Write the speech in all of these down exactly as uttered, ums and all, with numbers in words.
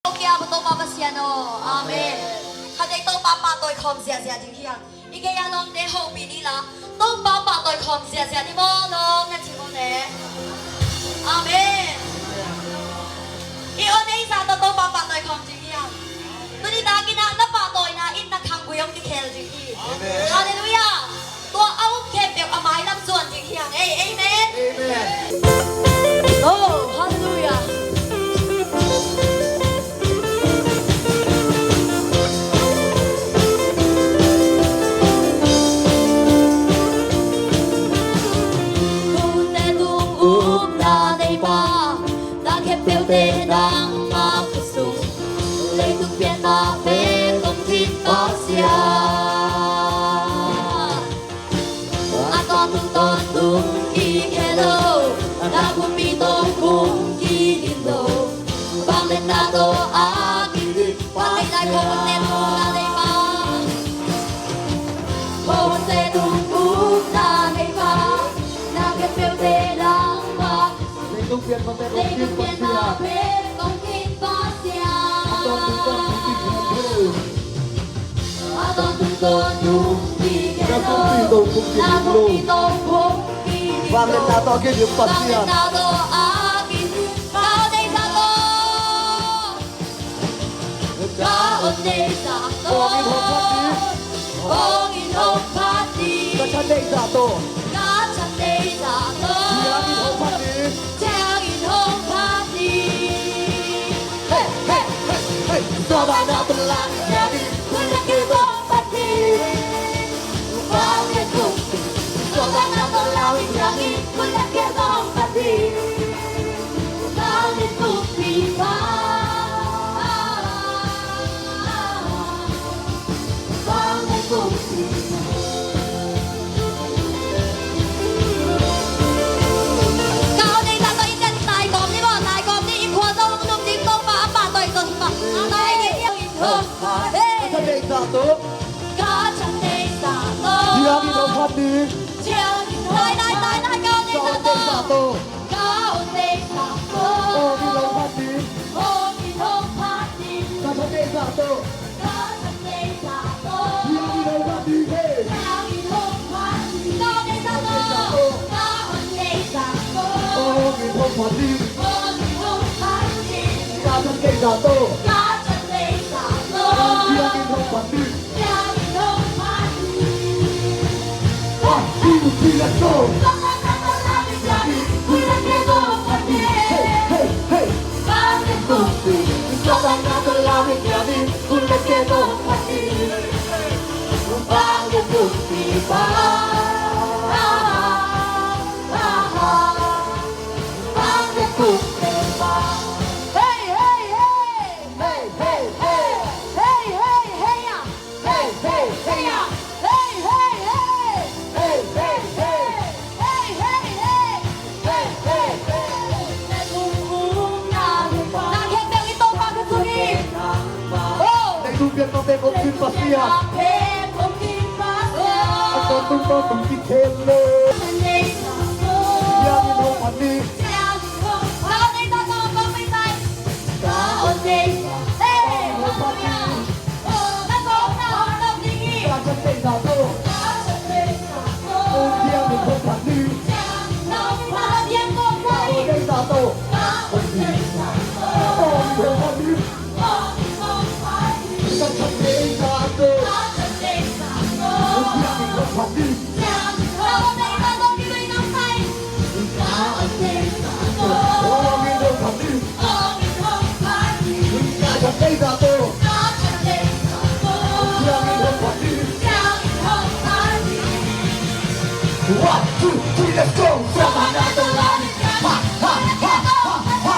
Topa Pasian aw. Amen. Khatvei Topa pahtawi khawm ziahziah ding hi hang. I gei a lawmte hopih ni la, Topa pahtawi khawm ziahziah ni maw lawm, na ci maw le. Amen. I aw neih zah tawh Topa pahtawi khawm ding hi hang. Tuni takin ah na pahtawina in na khanggui hong kikhel ding hi. Halleluiah. Tua a um khempeuh a mailam zuan ding hi hang ei. Amen. Amen. Oh, halleluiah. Khute tung upna neipa, na khempeuhte nangmah khutsung, leitung pian mah pen kong khin Pasian. A tawntung tawntung kikhel lo, na pumpi tawh kong kidin lo, vangliatna tawh a kidin Pasian. Khuhunte tung upna neipa, khuhunte tung upna neipa, na khempeuhte nangmah, leitung pian mah pen kong khin Pasian. A tawntung tawntung kikhel lo, a tawntung tawntung kikhel lo, na pumpi tawh kong kidin lo, vangliatna tawh a kidin Pasian. Vangliatna tawh a kidin Pasian. Ka aw neih zah tawh, ka aw neih zah tawh, ka chan neih zah tawh, ka chan neih zah tawh, Thiang in hong phat ni, Thiang in hong phat ni. Hey, hey, hey, hey. Suahtakna tawh Laa Ring Thiang in, hun le kei hong phat ni. Suahtakna tawh Laa Ring Thiang in, hun le kei hong phat ni. Ka aw neih zah tawh, i chan tai kawm ni maw, tai kawm ni, i khua zong num ding Topa a pahtawi zong hi maw. A tai ni, i hong phat ni. Ka chan neih zah tawh, ka chan neih zah tawh, Thiang in hong phat ni. Thiang in hong phat ni. Lai, lai, lai, lai, ka aw neih zah tawh, ka aw neih zah tawh, Hong in hong phat ni. Hong in hong phat ni. Ka chan neih zah tawh, ka chan neih zah tawh, Thiang in hong phat ni. Hey. Thiang in hong phat ni. Ka aw neih zah tawh, ka aw neih zah tawh, Hong in hong phat ni. Hong in hong phat ni. Ka chan neih zah tawh, ka chan neih zah tawh, Thiang in hong phat ni. One, two, three, let's go. Hey, hey, hey. Hey, hey, hey. Hey, hey, hey. Hey, hey, hey, ah. Hey, hey, hey, ah. Hey, hey, hey. Hey, hey, hey. Hey, hey, hey. Hey, hey, hey. Na khempeuh in Topa khutsung hi. Oh. Leitung pian mah pen kong khin Pasian. A tawntung tawntung kikhel lo, Thiang in hong phat ni. Ka aw neih zah tawh, ka aw neih zah tawh. Hey, hallelujah. Ka aw neih zah tawh, ka aw neih zah tawh. Ka chan neih zah tawh, Thiang in hong phat ni. Ka aw neih zah tawh, ka aw neih zah tawh, Thiang in hong phat ni. Ka chan neih zah tawh, Thiang in hong phat ni. One, two, three, let's go. Ha, ha, ha, ha, ha.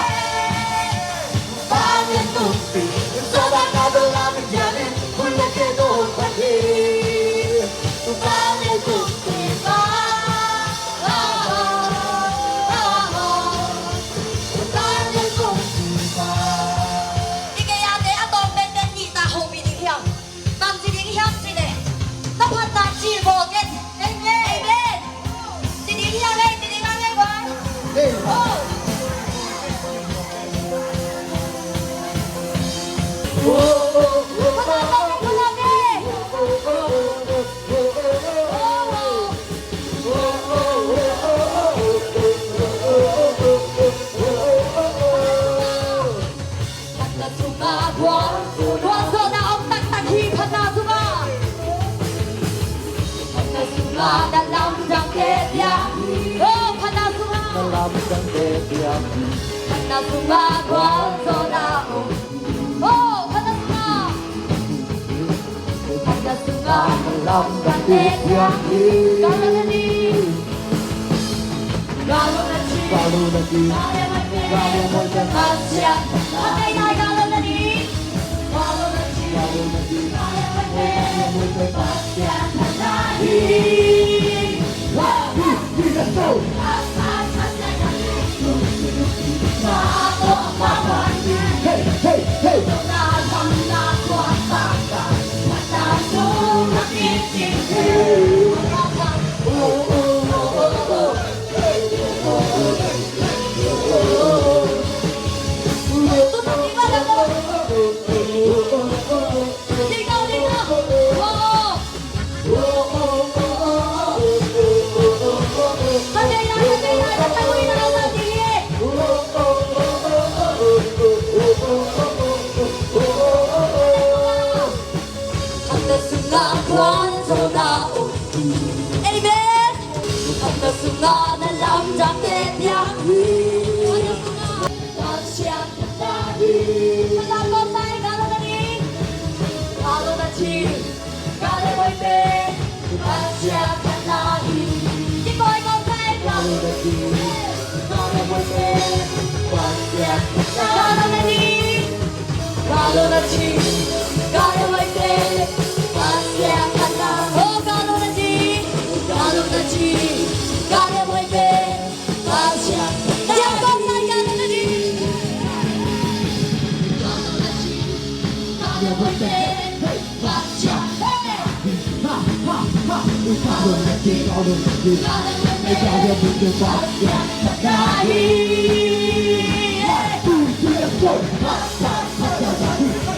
Phatna sungah gualzawhna om taktak hi. Phatna sungah, phatna sungah na lamdangte piang hi. Oh, phatna sungah na lamdangte piang hi. Phatna sungah gualzawhna om. Oh, phatna sungah, phatna sungah na lamdangte piang hi. Galo na ni. Galo na ci. Galo na ci. Galo na ci. Pasian. Pakai nai galo na ni. Galo na ci. Galo na ci. Galo na ci. Pasian.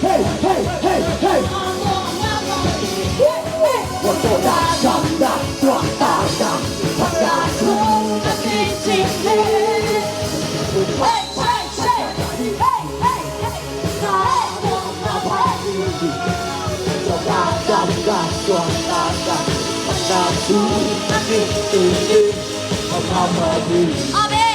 Hey, hey, hey. Amen. Amen.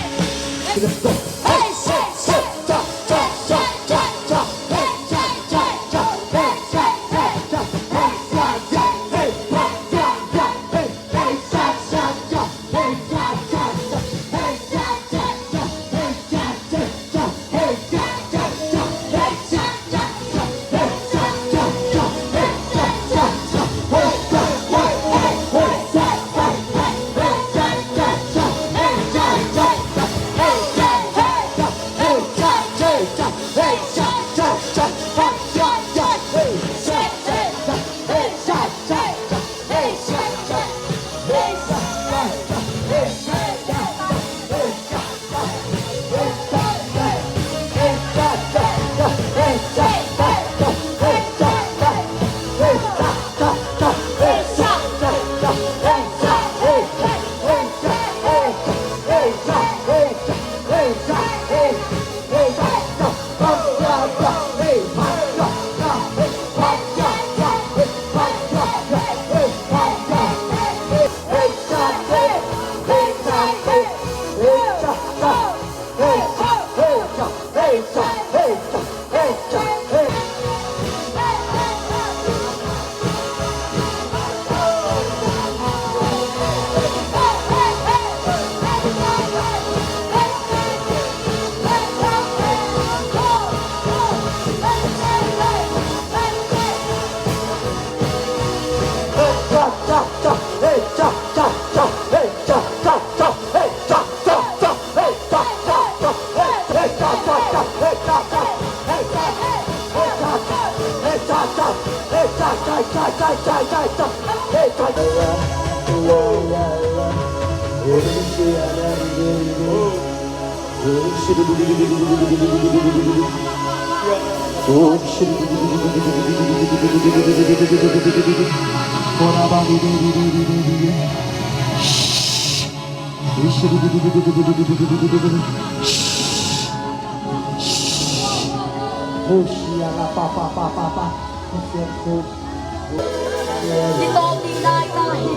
Kitawp ding lai ta hi.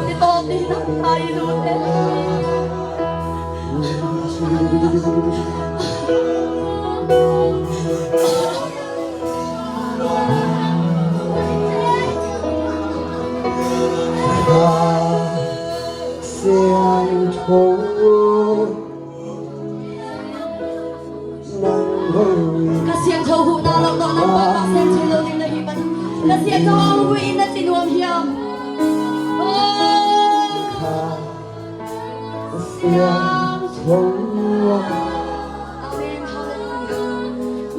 Kitawp ding lai ta hi, lute. Siangtho. Ka siangtho huhna lo tawh nang pa ka siang thei lo ding na hi pan. Ka siangtho hong huih in na ci nuam hiam? Oh. Ka siangtho. Amen. Hallelujah.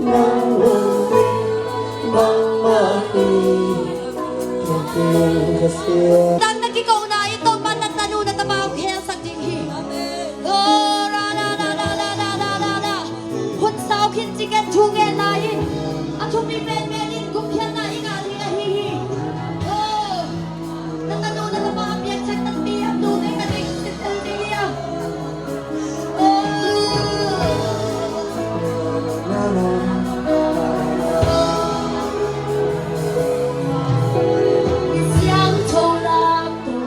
Nang hong ding bangmah hi. Ka siang. Nang na kikohna in Topa na tanu na tapa hong khelsak ding hi. Amen. Oh, ra, ra, ra. Hun sau khin ci gen thu gen lai in. A thupi penpen in gupkhiatna i ngah ding ahi hi. Oh, na tanu na tapa a piangthak takpi hiam, tuni ka ding sitel ding hiam? Oh. Siangtho lak tawh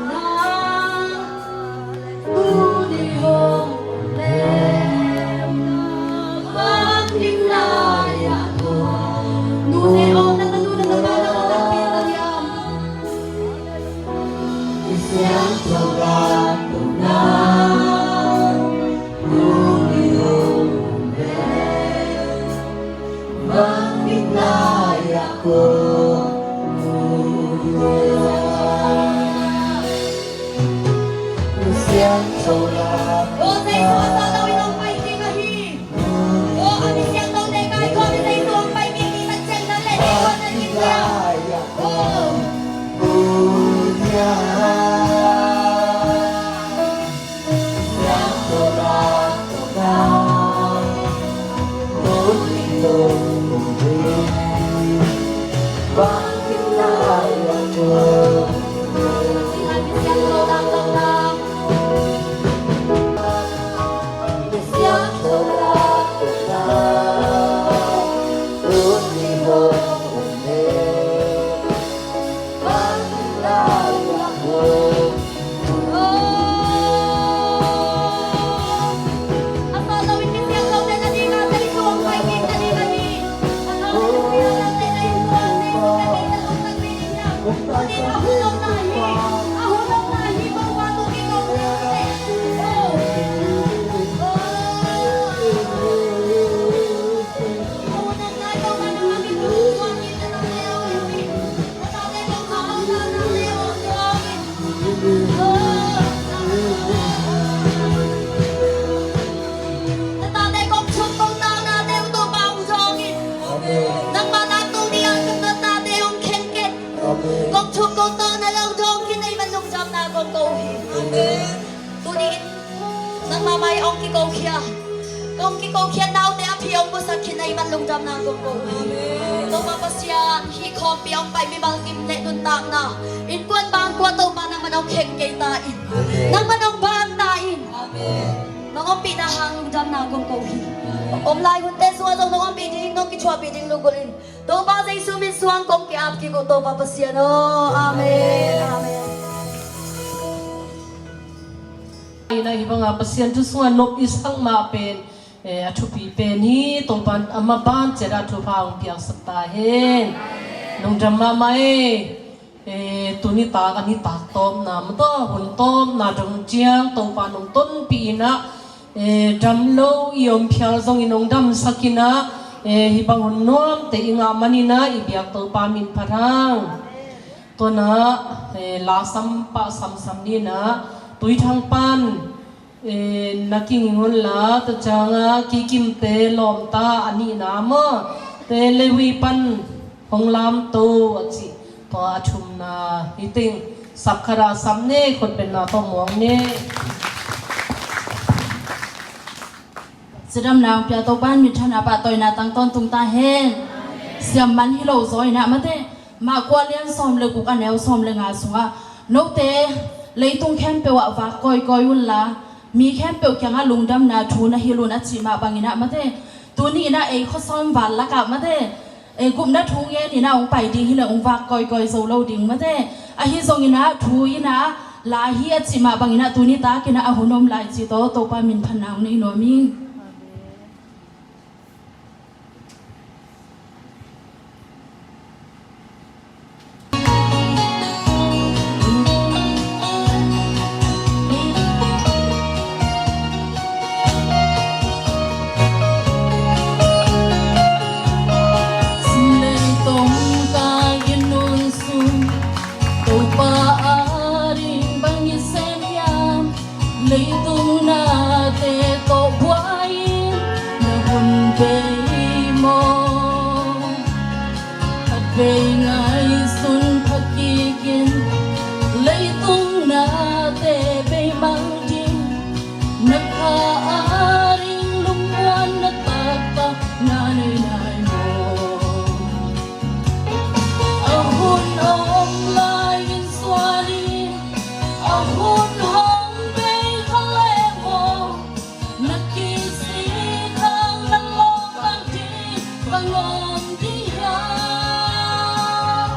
na. Na tate kong thuk kong taunate uh Topa hong dawng in. Amen. Nangmah na tuni a ka tate hong khenken. Amen. Kong thuk kong tauna lo dawng khin ei man lungdamna kong ko hi. Amen. Tuni in nangmah mai hong kikokhia, kong kikokhiat naute a phi hong musak khin ei man lungdamna kong ko hi. Amen. Topa Pasian, hih khawmpi hong pai mimal gim le nuntakna, innkuan bangkua Topa nangman hong khen kei ta in. Amen. Nangman hong bang ta in. Amen. Nong ompihna hang lungdamna kong ko hi. Om lai hunte sungah zong nong ompih ding, nong kithuahpih ding lunggulh in. Topa Jesu min suang kong ki-ap kik uh Topa Pasian aw. Amen. Amen. Ina hih banga Pasian thu sungah nop i sak mah pen, eh, a thupi pen hi. Topa in a maban ciat a thupha hong piangsak ta hen. Lungdam mahmah e. Eh, tuni tak a nitak tawpna, mata hun tawpna dong ciang Topa nong tonpih inah, eh, dam lo i om phial zongin nong damsak inah, eh, hih bang hun nuamte i ngah man inah i biak Topa min phat hang. Tuanah, eh, la sam pah samsam ni inah Tuithang pan Eh, na kinging un la, tua cianga kikimte lawmta a nihna maw, te Levi pan hong lamto a cih, tua a thumna hi teng. Sap khat ah sap ne, khutbetna tawh muang ne. Cidamna hong pia Topa in minthanna, pahtawina tang tawntung ta hen. Siam man hi lo zaw in ah mate, Marka a lian sawm le guk, a neu sawm le nga sungah, note leitung khempeuh ah vak kawikawi unla, mi khempeuh kiangah lungdamna thu na hilh un, a cih mah bangin ah mate, tuni in ah ei khuasawm val lakah mate, e, gupna thu ngen in ah hong pai ding hi leh hong vak kawikawi zo lo ding mate. Ahi zongin ah thu in ah la hi, a cih mah bangin ah tuni takin ah a hun om lai cih tawh Topa minthanna hong nei nuam ing. Leitung kal i nun sung, Topa a ding bang i sem hiam? Leitung nate tawh buai in na hun bei maw? Khatvei ngaihsun pha kikin, leitung nate beimang ding, na kha a ding lungmuanna taktak na nei nai maw? A hun a om lai in suan in, a hun hong bei kha leh maw, na kisik hang na lawh bang ding bang om ding hiam?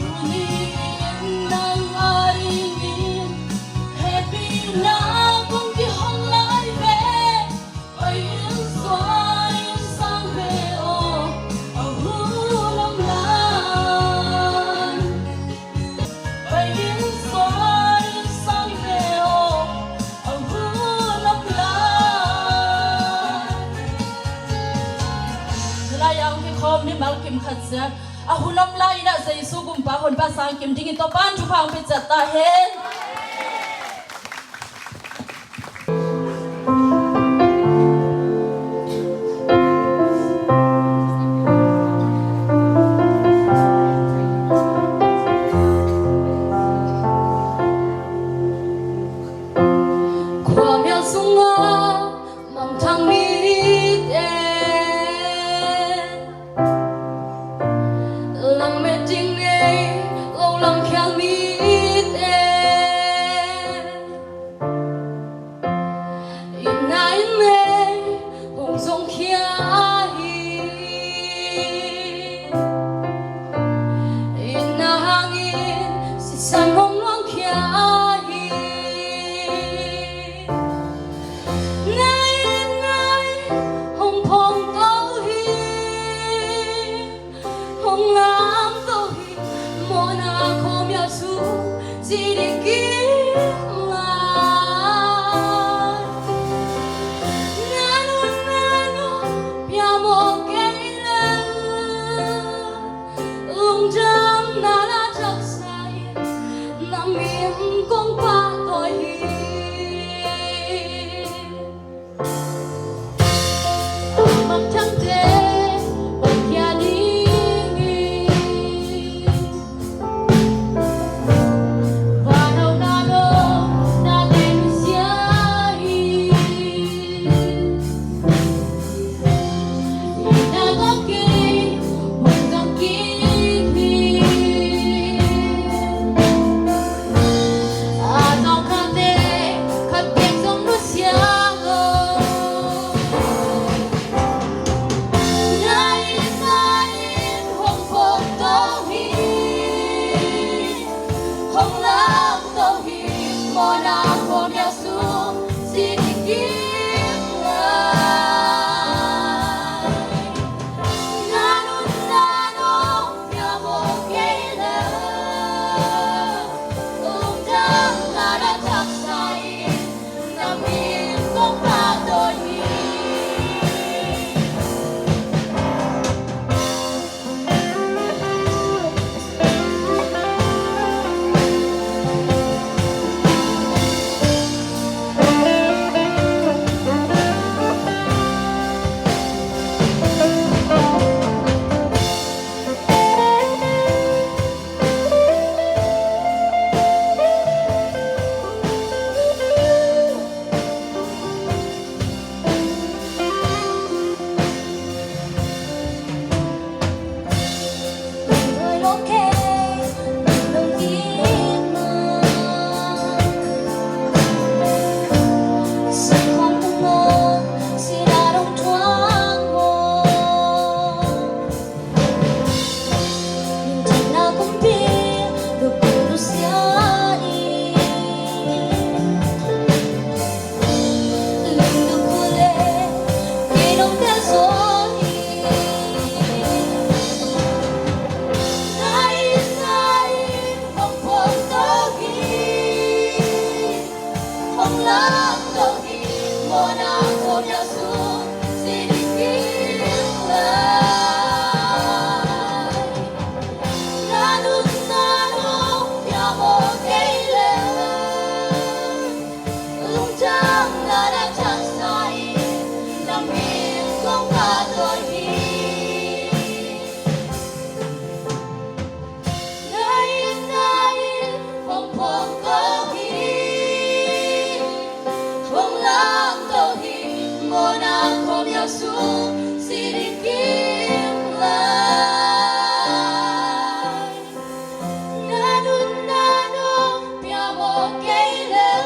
Tuni in nang a dingin hehpihna kong kihong lai ve. Pai in suan in sang ve aw, a hun om lai. Pai in suan in sang ve aw, a hun om lai. Tulai a hong kikhawm mimal kim khat ciat, a hun om lai in ah Jesu gumpa honpa sang kim dingin Topa'n thupha hong pia ciat ta hen. Khuamial sungah mangthang mite, langmet ding nei lo langkhial mite, Min kong phat uh hi. Na inn, na inn hong phawk ko hi. Hong lam ko hi. Mawhna khuamial sung sih ding kim lai. Na nunna nong pia mawk kei leh,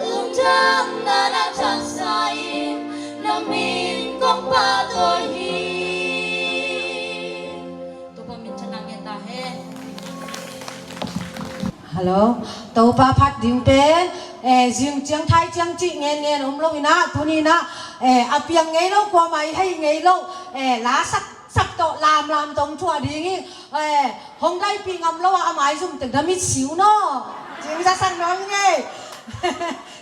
lungdamna na taksa in na min kong pahtawi hi. Topa min thang ngen ta hen. Hello. Topa phat ding pen, eh, zing ciang thai ciang cih ngen ngen om lo in ah, tuni in ah, eh, a piang ngei lo, kuamah i hei ngei lo, eh, la sak sak tawh lamlam tawh thuah ding hi. Eh, hong daipih ngam lo a, a maizum teng da mit siu naw. Cing za sang naw hi ngei.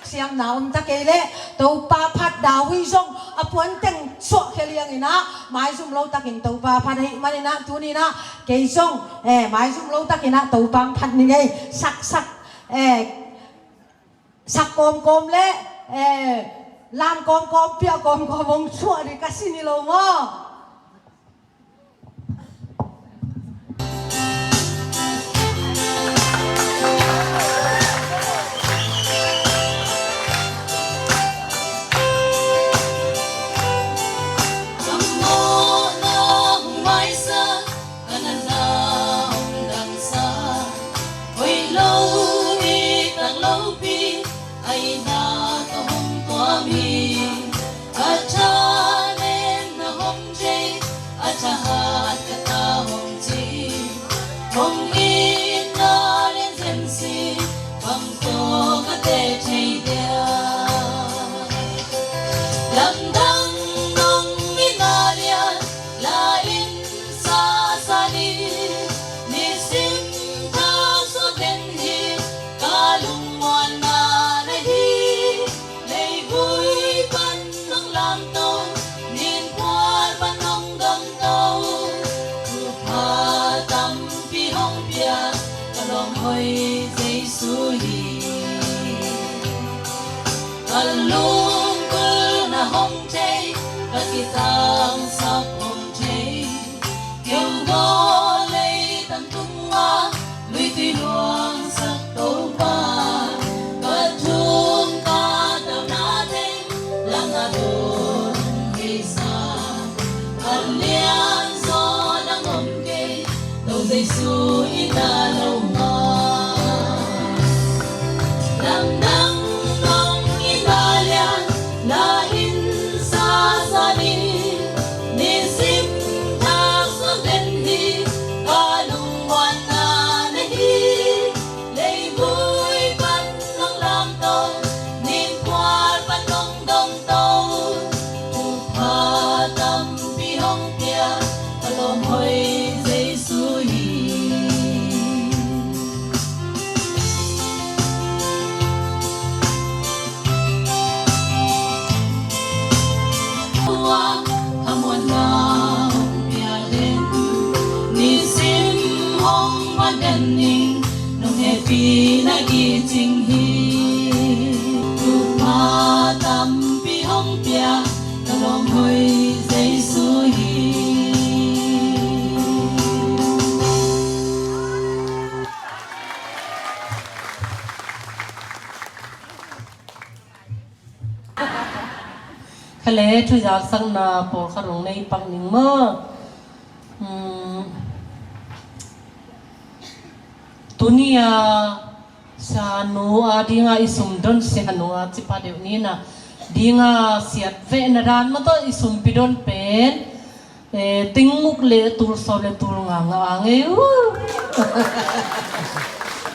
Siamna om ta kei leh Topa phat, David zong a puan teng suah khia liang in ah, maizum lo takin Topa phat ahih manin ah, tuni in ah kei zong, eh, maizum lo takin ah Topa phat ni ngei. Sak sak, eh, sak kawmkawm leh, eh, lam kawmkawm, piah kawmkawm hong suah ding ka sin hi lo maw? Ka mawhna hong maisak, ka natna hong dangsak, hoih lo, i tak lopi, a itna ka hong tuam hi. A thanem na hong thei, a thahat ka ta hong ci, hong itna lian zenzen, bang tawh ka teh thei dia. Lamdang nong itna lian, la inn sasa ni, nisim thak suak den hi, ka lungmuanna na hi. Leivui pan nong lamto, ninkhual pan nong domto, thupha tampi hong pia, ka lawmhoih Jesu hi. Ka lungkul na hong thei, ka kitangsap hong thei, keu vawlei tam tungah luitui luangsak Topa, ka thum ka tawpna teng langah dawn hong heisa, ka lianzaw nang om kei, To Jesu i ta lo mah. Lamdang nong itna lian, la inn sasa ni, nisim thak suak den hi, ka lungmuanna na hi. Leivui pan nong lamto, ninkhual pan nong domto, thupha tampi hong pia, ka lawmhoih Jesu hi. Tua, ka muanna hong pia den, nisim hong phat den ning, nong hehpihna kicing hi. Thupha tampi hong pia, ka lawmhoih Jesu hi. Kha le, thuzaksakna pawlkhat hong nei pak ning maw. Hmm. Tuni a sianu a dinga i sum don, sianu a cipa deuh ni na dinga siat vehna dan maw tawh i sumpi don pen, eh, tingmuk le tul sawm le tul nga nga a ngei uh.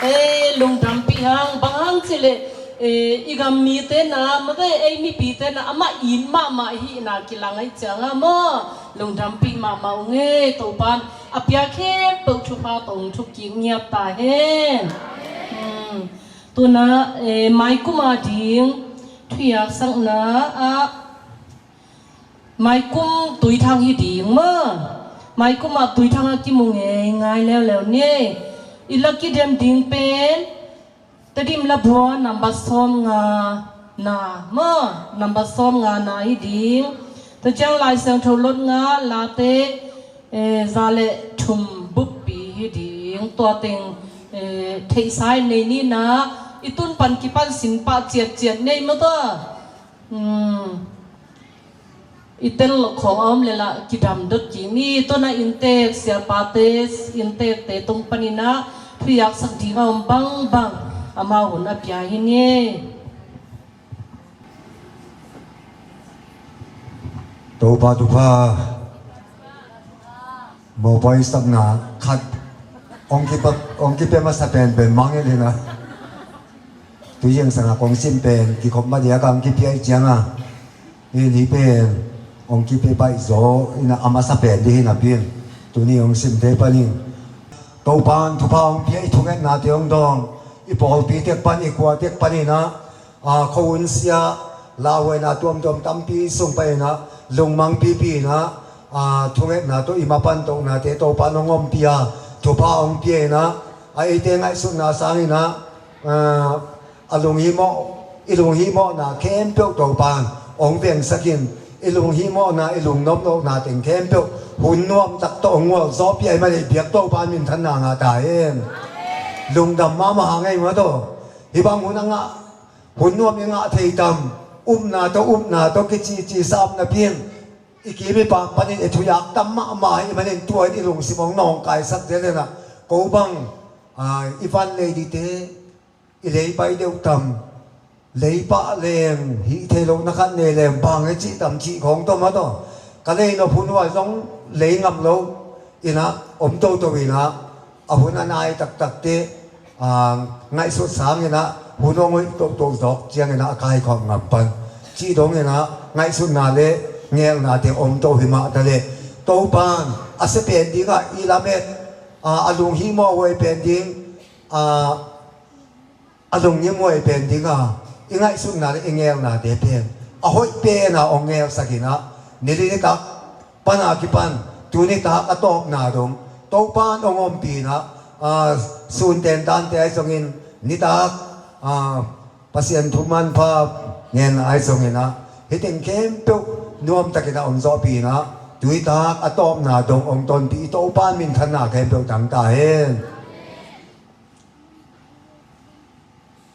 Eh, lungdampih hang, bang hang cih leh, eh, i gam mite na, mate, ei mipite na, amah it mahmah hihna kilang ahih cianga maw, lungdampih mahmah uh ngei. Topan a pia khempeuh thupha tawh hong thuk kik ngiat ta hen. Hmm. Tuna, eh, maikum a ding thuzaksakna ah, maikum tuithang hi ding maw. Maikum ah tuithang a kimu ngei ngai leuleu ni. I la kidem ding pen Tedim Labua number sawm nga, Na maw, nambat sawm nga na hi ding. Tua ciang Lai Siangtho lot nga Late, eh, za le thum buppi hi ding. Tua teng, eh, theihsa in nei ni na, i tun pan kipan sin pah ciatciat nei maw tua. Hmm. I tel lo khawng a om le lah kidam dot kik ni. Tuna inntek siapate, inntekte tung panin ah thuyak sak ding a om bangbang amau hun a pia hi ni. Topa thupha. Mawpawi sapna khat hong kipa, hong kipia masa penpen mangel hi na. Tu zingsang a kong sim pen kikhop mah diak a hong kipia i ciang a, hih ni pen hong kipia baih zaw in a, a masa pen dih hi napi in tuni hong simte panin Topan thupha hong pia i thungetnate hong dawng, i pawlpi tek pan, i khua tek panin ah, a, khuahun sia, lauhuaina tuamtuam tampi sung panin ah lungmang pipi in ah, a, thungetna tawh i mapan tohnate Topan hong ompih a, thupha hong pia in ah, a, eite ngaihsutna sangin ah, a, a lunghimawh, i lunghimawhna khempeuh Topan hong vengsak in, i lunghimawhna, i lungnopnopna teng khempeuh hun nuamtak tawh hong ngualzawhpih ahih manin biak Topan minthanna ngah ta hen. Lungdam mahmah hang ei maw taw. Hih bang hun a ngah, hun nuam i ngah thei tam, upna tawh, upna tawh kicici sam napi in i kim i pam panin i thuyak tam mahmah ahih manin tua in i lungsim hong nawngkaisak zel in ah, ko bang, a, i van lei dite, i lei pai deuh tam, lei pah leng hih thei lohna khat nei leng bang i cih tam cih khawng tawh maw taw. Ka lei nop hun huai zong lei ngam lo in ah om toto in ah, a hun a nai taktakte, a, ngaihsut sangin ah hun hong hoih toto zawk ciangin ah a kaikhawm ngam pan cih dongin ah ngaihsutna le ngelnate om to hi mah ta leh Topan a sia pen ding ah i lamet, a, a lunghimawh huai pen ding, a, a lungngim huai pen ding a, i ngaihsutna le i ngelnate pen a hoih pen a hong ngelsak in ah, ni li nitak pan a kipan tu nitak a tawpna dong Topan hong ompih in ah, a, sun tentante ahi zongin nitak, a, Pasian thu manpha ngen ahi zongin ah, hih teng khempeuh nuamtakin ah hong zawhpih in ah, tu nitak a tawpna dong hong tonpih i Topan minthanna khempeuh tang ta hen.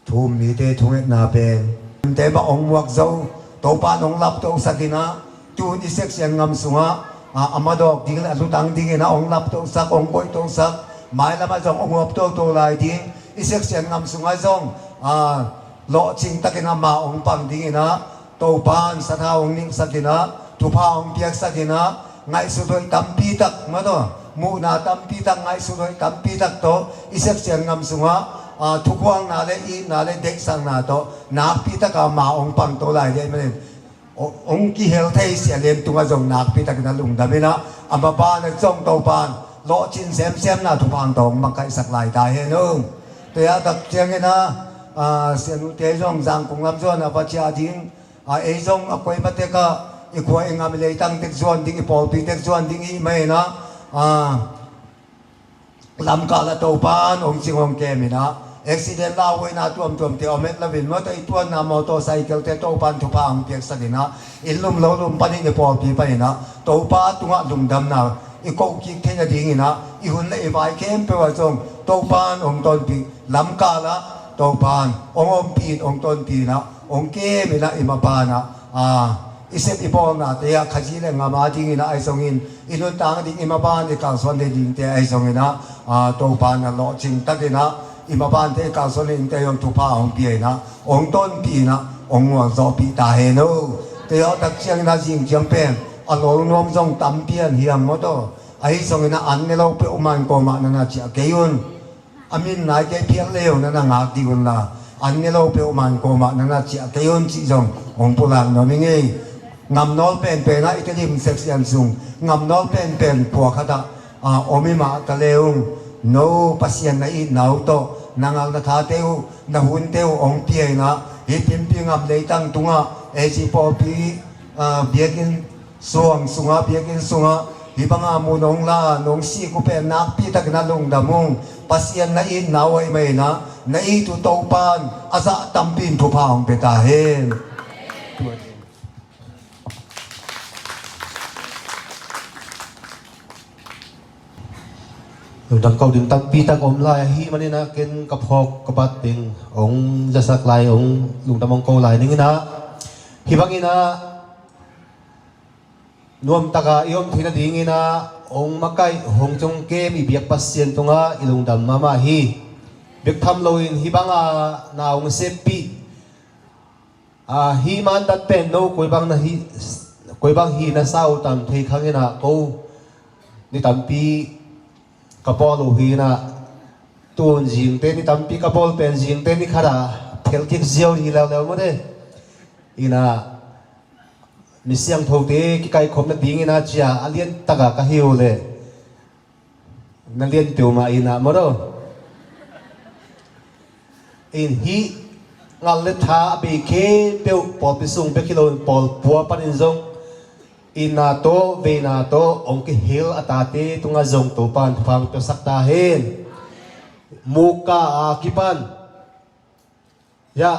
Thu um mite thungetna pen te mah hong muak zo, Topan hong laptohsak in ah, tu-in i section ngam sungah, a, a madawk ding le a lutang dingin ah hong laptohsak, hong koihtohsak, mailam ah zong hong huap toto lai ding, i section ngam sungah zong, a, lawhcing takin ah ma hong pang dingin ah, Topan sathau hong nilhsak in ah, thupha hong piaksak in ah, ngaihsut hoih tampi tak maw taw, muhna tampi tak, ngaihsut hoih tampi tak tawh i section ngam sungah, a, thukhualna le itna le deihsakna tawh nakpi tak a ma hong pang to lai ding ahih manin, hong, hong kihel thei sia lem tungah zong nakpi takin ah lungdam in ah, a maban ah zong Topan lawhcin semsemna thupha tawh hong makaihsak lai ta hen o. Tua a tak ciangin ah, a, sianute zong Zangkong lam zuan a va ciah ding, a, ei zong a koi matek ah i khua i gam i leitang tek zuan ding, i pawlpi tek zuan ding i hih manin ah, a, lamkal ah Topan hong cing hong kem in ah, accident lauhuaina tuamtuamte om het lo in maw taw, i tuanna motorcycle-te Topan thupha hong piaksak in ah, inn lum lo lum panin i pawlpi panin ah Topa tungah lungdamna i koh kik theih nadingin ah, i hun le i vai khempeuh ah zong Topan hong tonpih, lamkal ah Topan hong ompih in, hong tonpih in ah, hong kem in ah, i maban ah, a, i sep i bawlnate ah Khazih le gam a dingin ah ahi zongin, i nuntak ding i maban i kalsuan dingte ahi zongin ah, a, Topan a lawhcing takin ah i mabante i kalsuan dingte zong thupha hong pia in ah, hong tonpih in ah, hong ngualzawhpih ta hen o. Tua a tak ciangin ah zing ciang pen a lol nuam zong tampi an hiam maw taw. Ahi zongin ah an ne lo peuhmah in kuamah na na ciah kei un. A min nai kei phial leu na na ngak dih un la, an ne lo peuhmah in kuamah na na ciah kei un cih zong hong pulak nuam ing ei. Gamnawl penpen ah i Tedim section sung gamnawl penpen pua khat ah, a, om i mah ta le ung, no Pasian na itna uh tawh na ngal na thate uh, na hunte uh hong pia in ah, hih Philippine gam leitang tungah A G pawlpi, a, biakinn suang sungah, biakinn sungah hih banga mun hong la, nong sik uh pen nakpi takin ah lungdam ung. Pasian na itna uh ahih manin ah Na it uh Topan a zah tampi in thupha hong pia ta hen. Lungdam ko ding tampi tak om lai ahih manin ah, ken ka phawk ka bat ding hong zasak lai, hong lungdam hong ko lai ning in ah, hih bangin ah nuamtak a i om theih nadingin ah hong makaih, hong ciong kem i biak Pasian tungah i lungdam mahmah hi. Bek tham loin hih bang a na hong seppih, a, hih mandat pen no koi bang na hi, koi bang hi na sa uh tam thei khang in ah, ko ni tampi ka bawl uh hi in ah, tun zingte ni tampi ka bawl pen zingte ni khat ah phel kik ziau hi leuleu maw te. In ah, mi siangthote kikaikhop nadingin ah cia a lian tak a ka hi uh leh na lian peuhmah in ah maw. In hih ngal le tha a bei khempeuh pawlpi sung bek hi loin pawlpua panin zong itna tawh veina tawh hong kihel a tate tungah zong Topan thupha hong piasak ta hen. Muka a kipan, ya,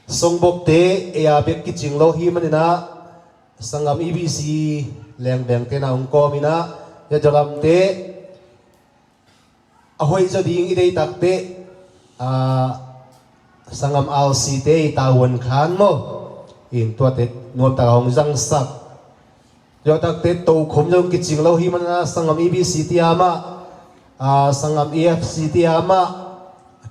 songbokte ei a bek kicing lo hi manin ah, sanggam E B C lengvengte na hong kawm in ah, ya, Joramte a hoih zaw ding i deih tak teh, a, sanggam R C te i tavuan khan maw, in tuate nuamtak a hong zangsak. Tua tak teh tokhom zong kicing lo hi manin ah, sanggam E B C te a mah, a, sanggam E F C te a mah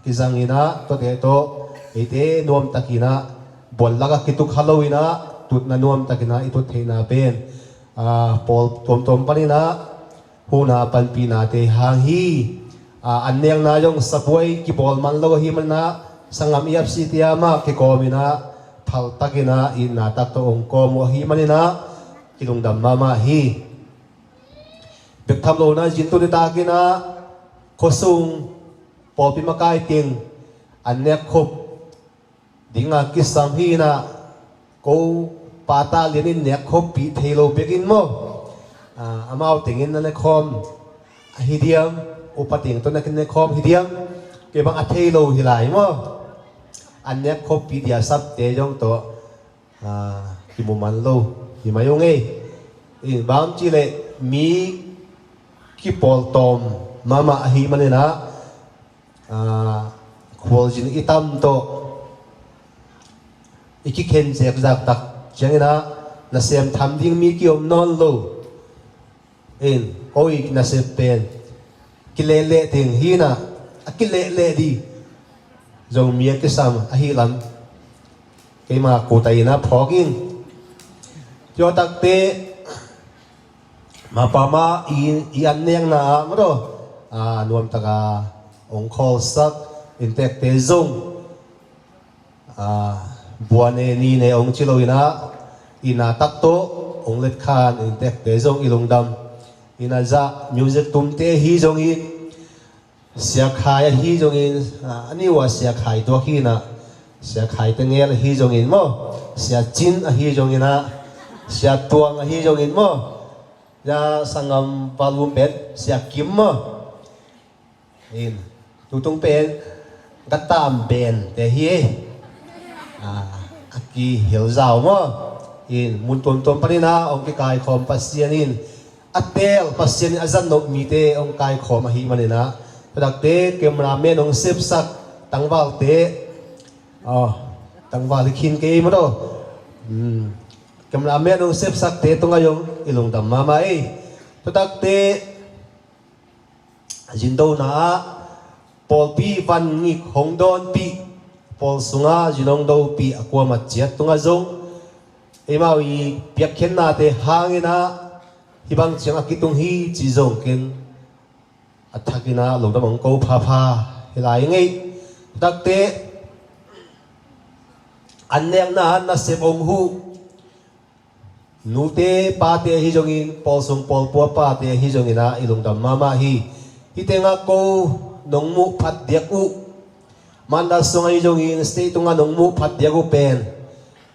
kizang in ah, tuate tawh eite nuamtak in ah buan lak a kituk kha lo in ah, tutna nuamtak in ah i tut theihna pen, a, pawl tuamtuam panin ah huhna panpihnate hang hi. A, an nekna zong sabuai kibawl man lo ahih manin ah, sanggam E F C te a mah kikawm in ah, phaltak in ah itna tak tawh hong kawm uh ahih manin ah, kilungdam mahmah hi. Bek tham lo in ah zin tu nitak in ah khuasung pawlpi makai teng an nekkhop ding a kisam hi in ah, ko Pa Ta Lian in nekkhop pih thei lo bek in maw, a, amau teng in na nekhawm ahi diam, upa teng tawh na kinekhawm hi diam, kei bang a thei lo hi lai maw. An nekkhop pih dia sapte zong tawh, a, kimu man lo hi mai ung ei. In bang ci leh mi kipawltawm mahmah ahih manin ah, a, khualzin i tam tawh i kikhen zekzak tak ciangin ah, nasem tham ding mi kiom nawn lo. In, ko i nasep pen kilehleh ding hi in ah, a kilehleh ding zong mi a kisam ahih lam keima kuta in ah phawk in. Tua tak teh, mapam mah i, i an nekna ah maw, a, nuamtak a hong khawlsak inntekte zong, a, bua ne ni ne hong ci lo in ah, itna tak tawh hong letkhan inntekte zong i lungdam. In ah, zah music tumte ahi zongin, Sia Khai ahi zongin, a, a ni uh a Sia Khai tuak hi in ah, Sia Khai Tengel ahi zongin maw, Sia Cin ahi zongin ah, Sia Tuang ahi zongin maw, ya, sanggam Valum pen Sia Kim maw. In, tutung pen ka tam ben te hi ei. A, a kihel zau maw. In, mun tuamtuam panin ah hong kikaikhawm Pasian in, a teel Pasian in a zat nop mite hong kaikhawm ahih manin ah, tua tak teh cameraman hong sepsak tangvalte, aw, tangval hi khin kei maw. Hmm. Cameraman hong sepsakte tungah zong i lungdam mahmah ei. Tua tak teh zindona ah pawlpi van ngik hong dawnpih, pawl sungah zin hong dopih a kuamah ciat tungah zong eimau i piakkhiatnate hangin ah hih bang ciang a kitung hi ci zong ken a thak in ah lungdam hong ko phapha hi lai ing ei. Tua tak teh an nekna ah nasep hong huh nute pate ahi zongin, pawl sung pawlpua pate ahi zongin ah i lungdam mahmah hi. Hih tengah ko nong muh phat diak uh, mandat sung ahi zongin stage tungah nong muh phat diak uh pen,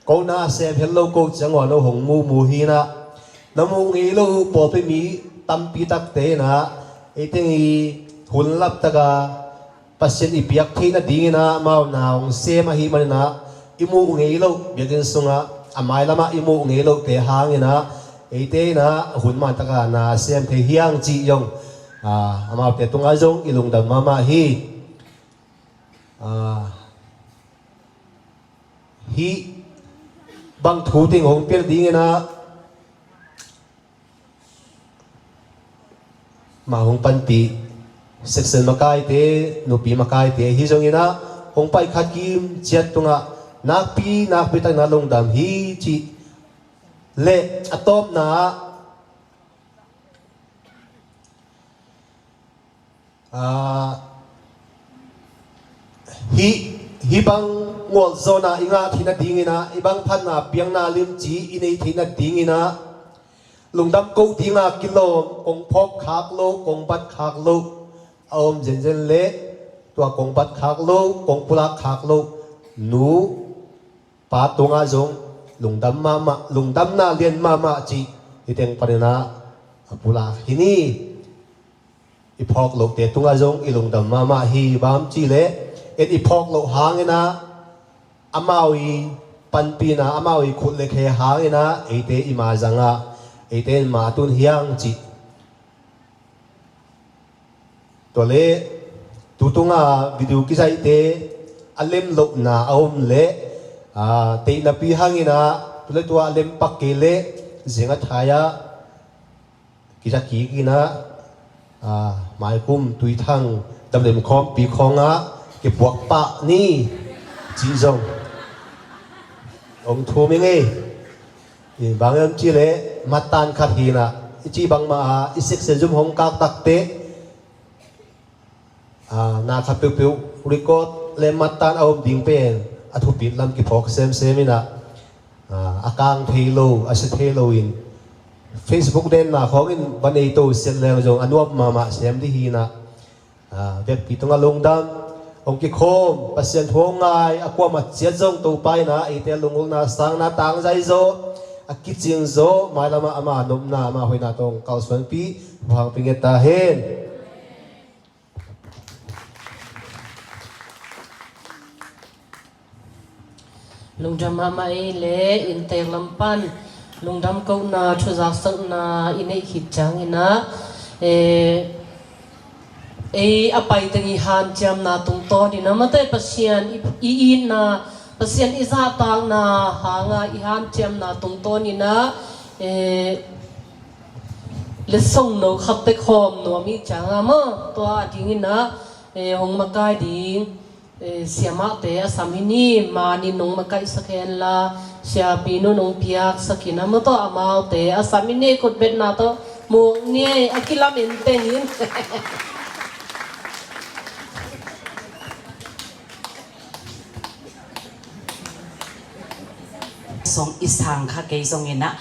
ko na sem het lo ko ciang uh a no hong mumu hi in ah, na muh ngei lo uh pawlpi mi tampi takte in ah ei teng i hun laptak a Pasian i piak theih nadingin ah amau na hong sem ahih manin ah i muh ngei loh, biakinn sungah a mailamah i muh ngei lohte hangin ah eite in ah hun mantak a na sem thei hi hang cih zong, ah, amaute tungah zong i lungdam mahmah hi. Ah, hih bang thu teng hong piak dingin ah mah hong panpih section makaite, nupi makaite hi zongin ah hong pai khat kim ciat tungah nakpi nakpi takin ah lungdam hi cih le a tawpna ah, ah, hih, hih bang ngawlzawhna i ngah theih nadingin ah, i bang phatna piakna limci i neih theih nadingin ah lungdam koh dinga kilawm, kong phawk khak lo, kong bat khak lo a om zenzen leh tua kong bat khak lo, kong pulak khak lo nu pa tungah zong lungdam mahmah, lungdamna lian mahmah cih hih teng panin ah a pulak hi ni. I phawk lohte tungah zong i lungdam mahmah hi. Bang hang hiam cih leh en i phawk loh hangin ah amau i panpihna, amau i khut le khe hangin ah eite i ma zangah eite in ma tun hi hang cih. Tua leh tu tunga video kizaihte a lem lohna a om leh, ah, teihnapi hangin ah tu le tua a lem pak kei leh zing a thai ah kiza kik in ah, ah, maikum tuithang damlem khawmpi khawngah kipuak pah ni cih zong hong thum ing ei. Bang hang hiam cih leh mattan khat hi in ah, i cih bangmah a i section zum hong kak takteh, ah, na khat peuhpeuh record le mattan a om ding pen a thupit lam kiphawk semsem in ah, ah, a kang thei lo, a sia thei lo in Facebook denna khawngin va nei to siat leng zong a nuam mahmah sem dih hi in ah, ah, vekpi tungah lungdam. Hong kikhawm Pasian thu hong ngai a kuamah ciat zong Topa in ah eite lungulna sangna tangzai zaw, a kicing zaw, mailamah ama nopna, ama hoihna tawh hong kalsuanpih, hong hangpi nget ta hen. Lungdam mahmah ei le, inntek lam pan lungdam kohna, thuzaksakna i neih khit ciangin ah, eh, ei a pai teng i hanciamna tungtawn in ah, mate Pasian i, i itna, Pasian i zahtakna hanga i hanciamna tungtawn in ah, eh, letsong no khat teh khawm nuam i cianga maw, tua a dingin ah, eh, hong makai ding, eh, siamahte a sam hi ni. Manin hong makaihsak hen la, siapi nun hong piaksak in ah maw, tua amaute a sam hi ni. Khutbetna tawh muk ni, a kilamen teng in. Song i sang kha kei zongin ah,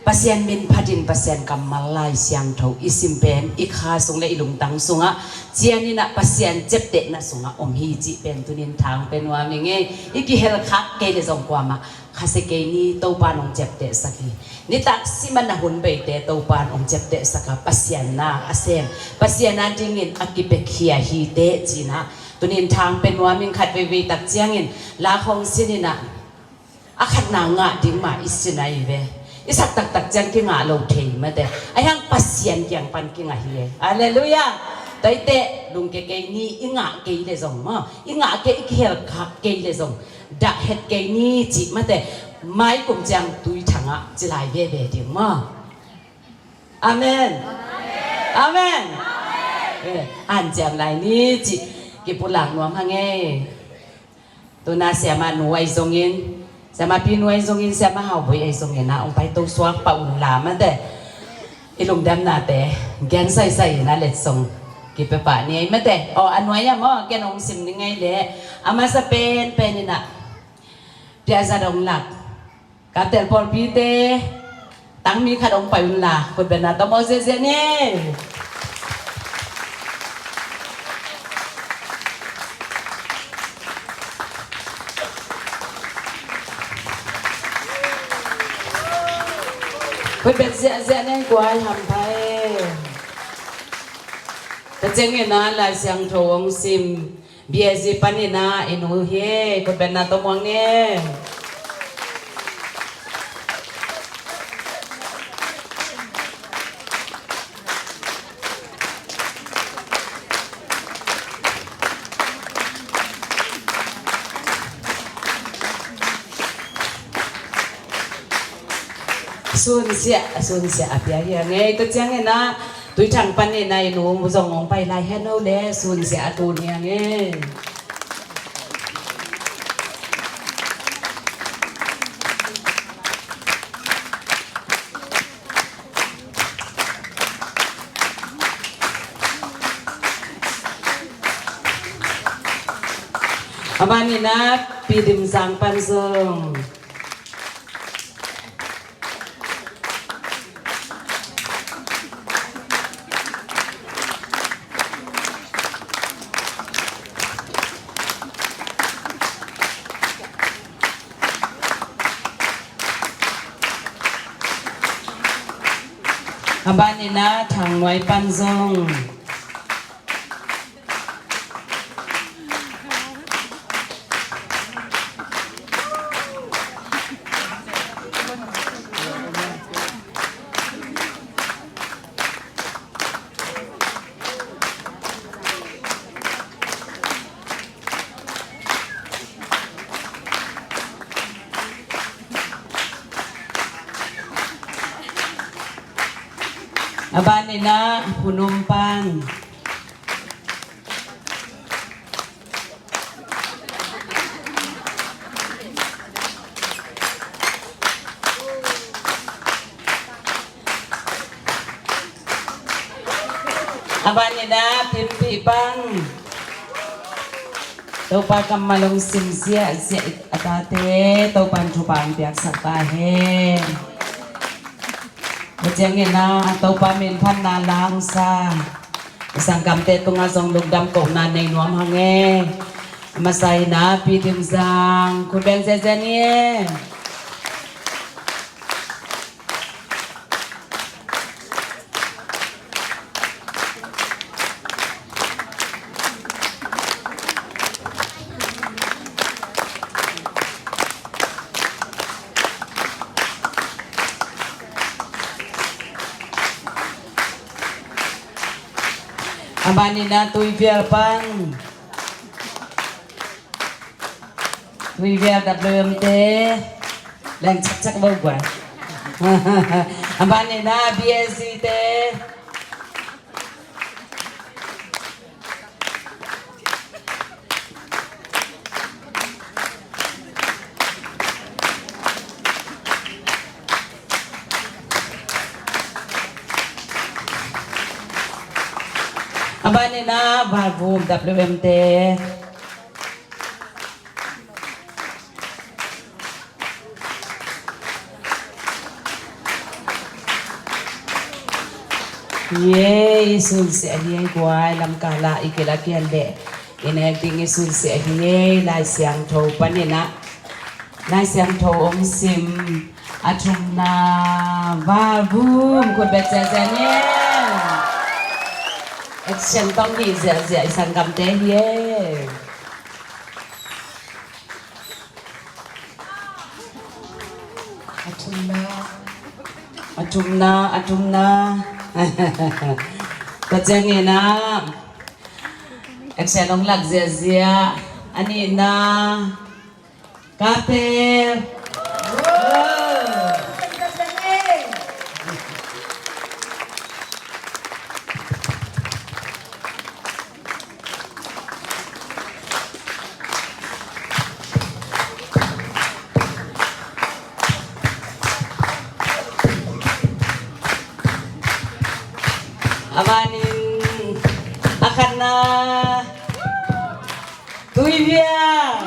Pasian min phatin Pasian kammal Lai Siangtho i sim pen i kha sung le i lungtang sungah cianin ah, Pasian ciaptehna sungah om hi cih pen tunin thang pe nuam ing ei. I kihel khak kei le zong kuamah khasia kei ni. Topa in hong ciaptehsak hi. Nitak siman a hun beite Topa in hong ciaptehsak a, Pasian na a sem, Pasian a dingin a kipiakhia hi teh ci-in ah tunin thang pe nuam ing. Khat veivei tak ciangin la khong sin in ah, a khatna ngah ding mah i sin ahi ve. I sak taktak ciang kingah lo thei mate. Ahi hang Pasian kiang pan kingah hi e. Halleluiah. Tua hi teh lungke kei ni, i ngah kei le zong maw, i ngah kei, i kihel khak kei le zong dah het kei ni cih mate. Maikum ciang tuithang ah ci lai veve ding maw. Amen. Amen. Eh, hanciam lai ni cih kipulak nuam hang ei. Tuna siamah nu ahi zongin, siamah pi nu ahi zongin, siamah Hau Boi ahi zongin ah hong paito suak pah un la mate. I lungdamnate gen saisai in ah letsong kipia pah ni ei mate. Aw, a nuai ah maw, ken hong sim ning ei leh, a masa penpen in ah piazat hong lak Kaptel pawlpite, tangmi khat hong pai un la, khutbetna tawh mawk ziahziah ni. Khutbet ziahziah ni, kua i hampha e. Tua ciangin ah Lai Siangtho hong sim B S C panin ah i nu hi, khutbetna tawh muang ni. Sunsiah, sunsiah a pia hi a ngei. Tua ciangin ah Tuithang panin ah i nu zong hong pai lai hen, no le sunsiah a tun hi a ngei. A ban in ah Pi Dim Sang pan zong. A ban in ah Thang Nuai pan zong. A ban in ah Pu Num pan. A ban in ah Pimpi pan. Topa kammal hong sim ziahziah a tate Topa in thupha hong piaksak ta hen. Tua ciangin ah Topa min phatna la hong sa i sanggamte tungah zong lungdam kohna nei nuam hang e. A masa in ah Pi Dim Sang, khut beng ziahziah ni e. A ban in ah Tuivial pan. Tuivial W M te. Leng chakchak bo gua. A ban in ah B S C te. A ban in ah Valvum W M te. Hi e, i sunsiah hi e guai, lamkal ah i kilak hi a leh i nek ding i sunsiah hi e. Lai Siangtho panin ah, Lai Siangtho hong sim a thumna Valvum, khut beng ziahziah ni. Action tawh hih ziahziah i sanggamte hi e. A thumna, a thumna, a thumna. Tua ciangin ah action hong lak ziahziah. A nihna Kapel. A ban in a khatna Tuivial.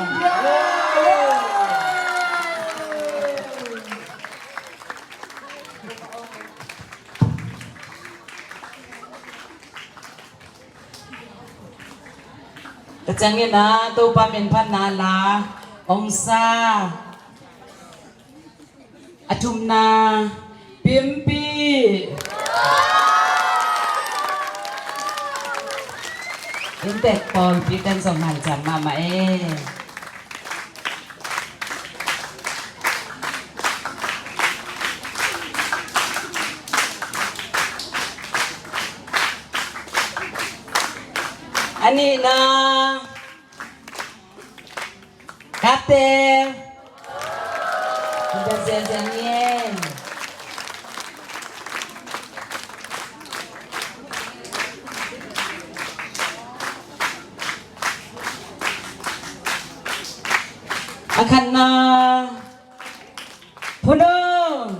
Tua ciangin ah Topa min phatna la hong sa a thumna Pimpi. In Tek pawlpi ten zong hanciam mahmah e. A nihna, kapte. Ida ziazia ni e. A khatna, Phunum.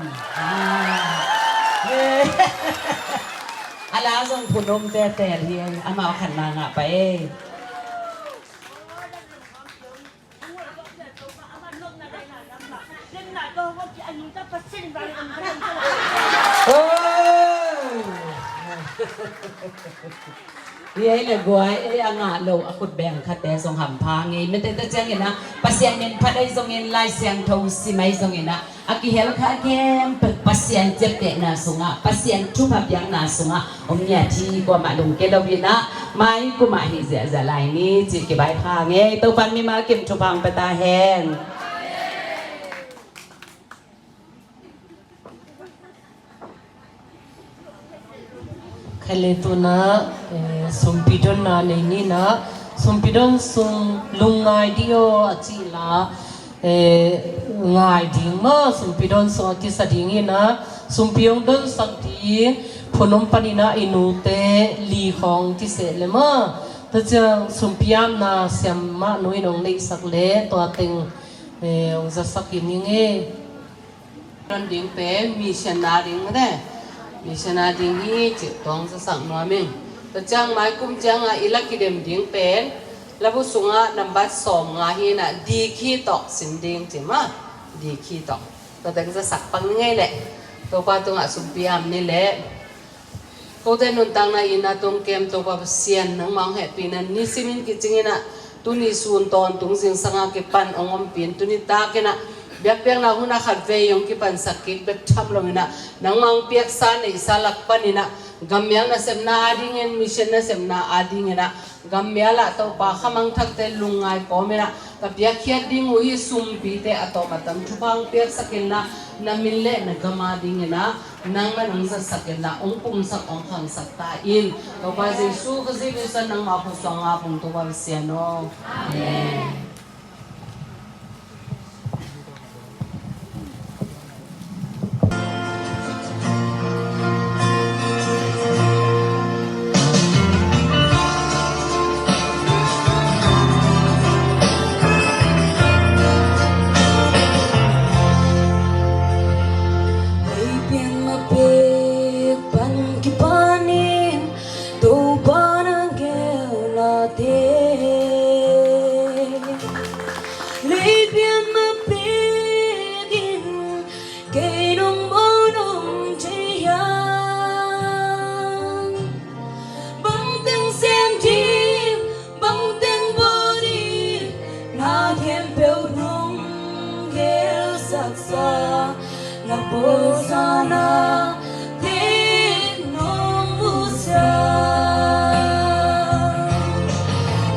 A la zong Phunum tetel hi, amau khatna ngah pah e. Oi. Hi ei le guai, ei a ngah lo a khut beng khatte zong hampha ngei. Mete ta ciangin ah Pasian min phat ei zongin, Lai Siangtho sim ei zongin ah, a kihel kha khempeuh Pasian ciaptehna sungah, Pasian thupha piakna sungah om ngiat hi. Kuamah lungke lo in ah, mai kum ah hi ziahziah lai ni ci kibai pha ngei. Topan mimal kim thupha hong pia ta hen. Khaile tuna, eh, sumpi donna nei ni na, sumpi don sung lungngai dih aw a cih la, eh, ngai ding maw, sumpi don sung a kisa ding hi na, sumpi hong donsak ding, Phunum panin ah i nute li khawng kiseh le maw, tua ciang sumpi apna siam mah nu in hong neihsak le, tua teng, eh, hong zasak hi ning e. Don ding pen mission a ding mate. Mission a ding hi cih tawng zasak nuam ing. Tua ciang mai kum ciangah i la kidem ding pen labu sungah nambat sawm nga hi na, dikhi tawh sin ding ci mah. Dikhi tawh. Tua teng zasak pang ni ngei leh. Topa tungah sumpi am ni leh. Kote nuntakna in a tungkem Topa Pasian nangmah hong hehpihna nisimin kicingin ah, tuni sun tawntung zingsanga kipan hong ompih in, tuni takin ah biakpiakna hun a khat vei hong kipansak kik bek tham loin ah, nangmah hong piaksa neihsa lak panin ah, gammial nasepna adingin, mission nasepna adingin ah, gammial ah Topa khamangthakte lungngai kawmin ah, ka piakkhiat ding uh hi sumpite a tawm a tam thupha hong piaksak in ah, na min le na gam adingin ah, nangmah nong zatsak in ah, hong pumsak hong khangsak ta in. Topa Jesu Khazih min suang nangmah khut suang ngap ung Topa Pasian aw. Amen. Leipian ma pek pan kipanin Topa na gelnate. Leipian ma pekin kei nong bawl nong thei hiam? Bangteng sem ding, bangteng bawl ding, na khempeuh nong gelsaksa, na pawlzawhna teng nong musak.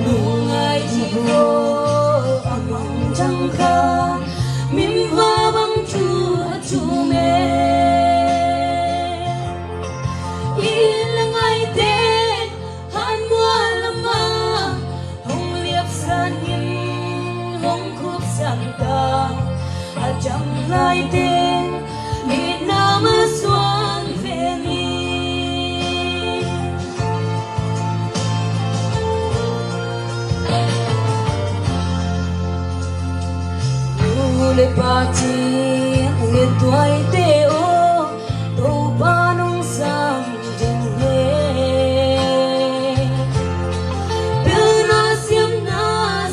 Lungngai dih aw, a mangthang kha min va bang thu a thum e. Inn le ngaite han mual lamah hong liapsan in hong khupsak ta. A dang laite itna masuan ve ni. Nu le pa, ci le tuaite aw, Topa nong sam ding hi. Pilna siamna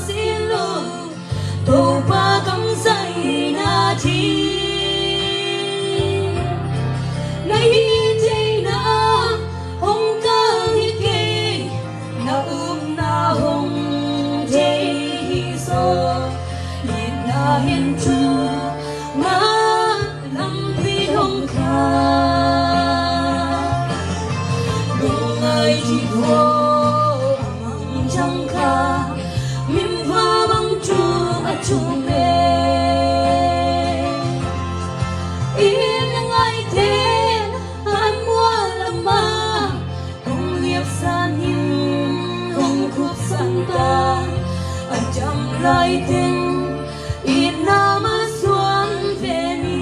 si lo, Topa kamzaihna ding. Na hih theihna hong kang hi kei, na upna hong thei hi zaw. Itna in thu mah lampi hong kha. Lungngai dih aw, a mangthang Laiteng itna masuan ve ni.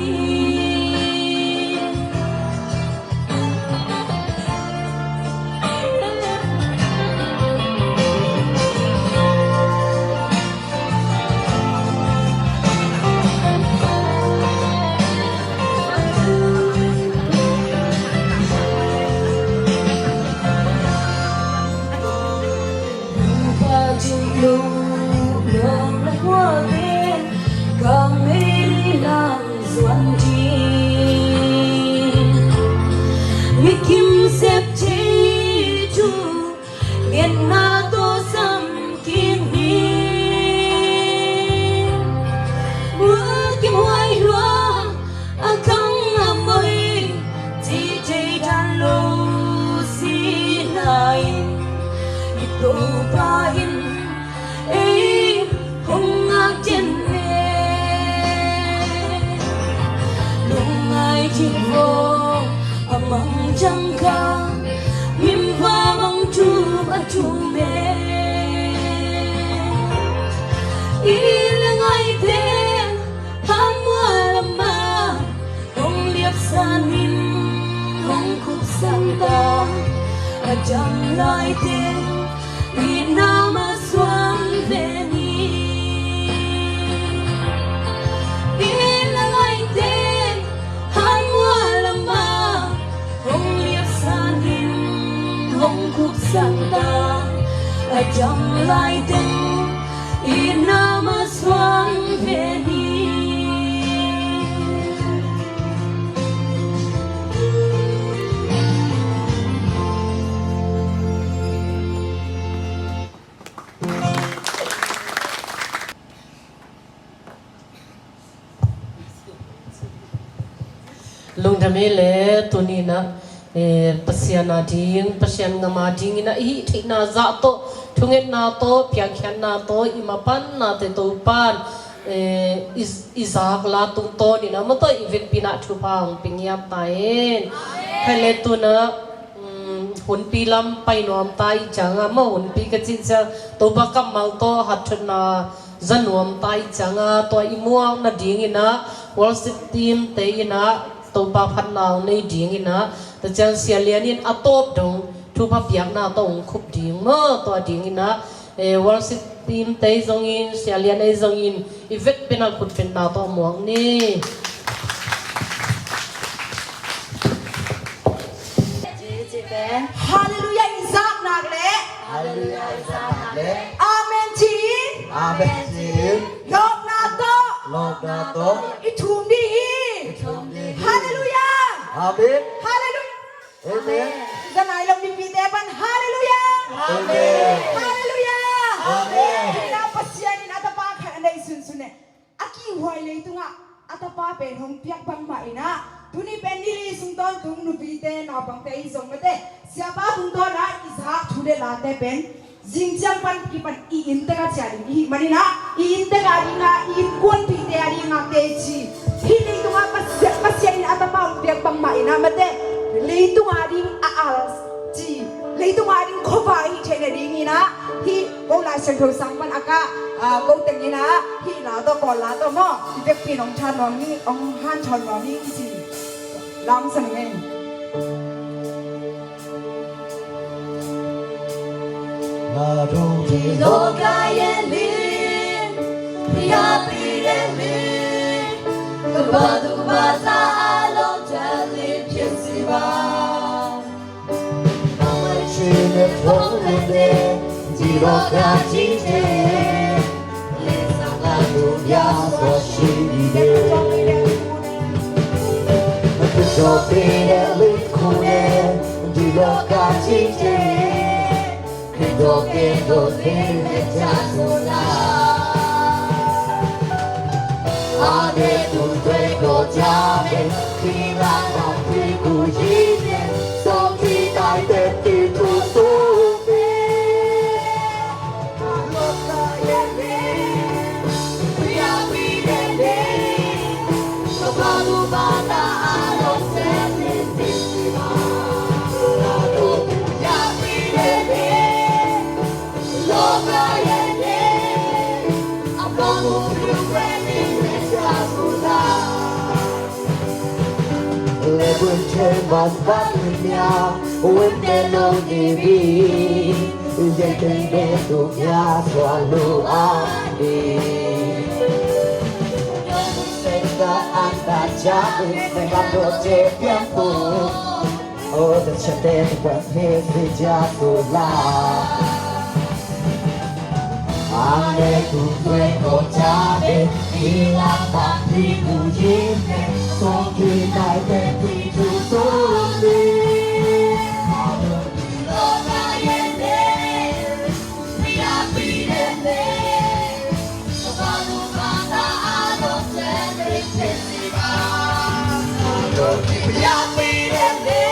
Pajing lo long la hua ve, ka mei lang zuan ding. Mi kim sep thei thu, ngetna tawh sam kik ni. Bul kim huai lua, a kang a moi, ci thei dan lo si na in, i Topa in ei hong ngak den e. Lungngai ding vaw a mang ciang kha, mimva bang thum a thum e. I le ngaite, a mual a mang, hong liapsan in, hong khupsan ta, a dam laite, itna masuan ve ni. I le ngaite, a mual a mang, hong liapsan in, hong khupsan ta, a dam laite, itna masuan ve ni. Lungdam hi le, tuni-in ah, eh, Pasian a ding, Pasian ngam a dingin ah i hih theihna zah tawh, thungetna tawh, piankhiatna tawh, i mapanna te Topa'n, eh, i, i zak la tungtawnin ah, amah tawh i vekpi-in ah thupha hong pia ngiat ta hen. Khaile, tu-in ah, um, hunpi lam pai nuam ta i hih ciangin, amah hunpi ka cih ciang, Topa kammal tawh hatthutna za nuam ta i hih ciangin, tua i muak nadingin ah, worship team te in ah, Topa phatna hong nei dingin ah, tua ciang Sia Lian in a tawp dong thupha piakna tawh hong khup ding maw, tua dingin ah, eh, worship team te zongin, Sia Lian ei zongin, i vekpi-in ah khutbetna tawh muak ni. Halleluiah, i zak nak leh. Halleluiah, i zak nak leh. Amen ci. Amen ci. Lawpna tawh. Lawpna tawh. I thum ding hi. I thum ding hi. Halleluiah. Amen. Halleluiah. Amen. Za nai lo mipite pan halleluiah. Amen. Halleluiah. Amen. Hih na Pasian in a tapa khat a neih sunsun e. A kihhuai leitungah a tapa pen hong piak bangmah in ah, tuni pen ni li sung tawntung nupite naupangte i zong mate, siapa tungtawn ah i zak thu le late pen zing ciang pan kipan i inntek ah ciah ding i hih manin ah, i inntek a ding ah, i innkuanpihte a ding ah teci. Hih leitungah Pasian, Pasian in a tapa hong piak bangmah in ah mate, leitung a ding a al ci, leitung a ding khuavak i hih theih nadingin ah, hih ko Lai Siangtho sang pan a kah, ah, ko teng in ah, hih la tawh, Kawl la tawh maw, i vekpi-in hong tha nuam ni, hong hanthawn nuam ni ci. Lam sang ning. Lebun chemas batunya wente lo nibi, yenteng betunya sualu ani. Senta anda jabi, senta doce tiempo. O de chete tu puente si jasula. Ane tu tueko jabe, ila papi kujite, soki taite pitu sone. Ado tu loka yene, pia pidene, sobalu bata ado sene pisiba. Ado tu pia pidene,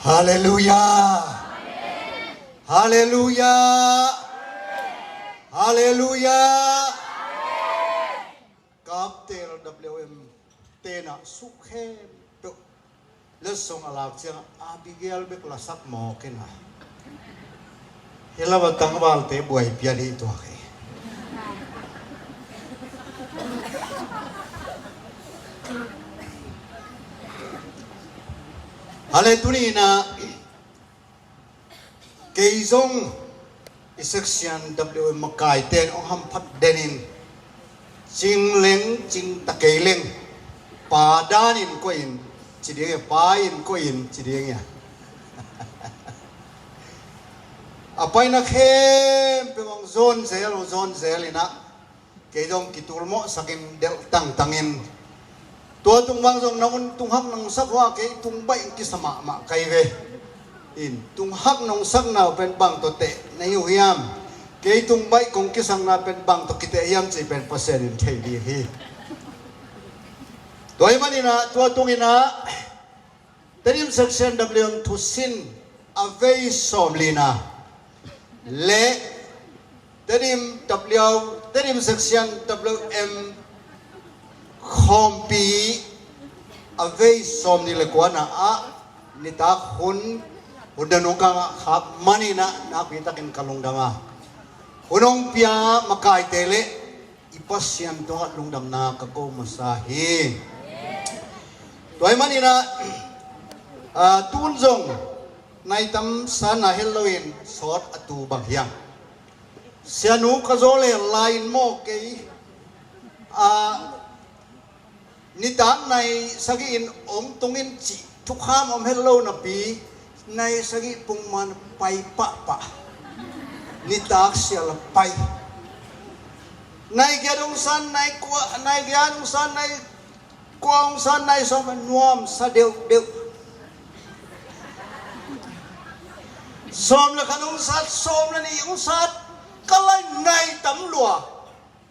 Halleluia. Halleluia. Halleluia. Kaptel W M tenah sukhem peuh. Letsong a lak ciang Abigail bek lasak mawk in a. Hi lava tangvalte buai pia dih tuak hi. Hale tuni inah kei zong i section W M makaite in hong hamphat denin cing leng cing ta kei leng pa danin koih in ci ding e, pa in koih in ci ding e. A paina khempeuh hong zawn zel hong zawn zel inah kei zong kitulmawhsakin delh tangtangin tua tung bang zong na un tung hak nong sak hua kei tung baih kisa mahmah kai ve. In tung hak nong sakna uh pen bang tawh teh na hi uh hiam? Kei tung baih kong kisakna pen bang tawh kiteh hiam cih pen Pasian in thei ding hi. Tua hi maninah tua tunginah Tedim section W M thusin a vei sawmlina le Tedim W, Tedim section W M khawmpi a vei sawmnih le kuana ah nitak hun hun danung kangah khak maninah nakpitakin ka lungdam a hun hong pia makaite le I Pasian tungah lungdamna ka ko masa hi. Tua ahih manin ah, ah, tun zong nai tam sa na het loin sawt a tu bang hiam. Sianu ka zaw le lai-in maw kei, ah, nitak nai sagih in hong tung in cih thukham om het lo napi, nai sagih pungman pai pahpah. Nitak sial a pai. Nai giat hong san, nai kua, nai giat hong san, nai kua hong san, nai sawm a nuam sa deuhdeuh. Sawm le khat hong sat, sawm le nih hong sat, ka lai nai tam lua.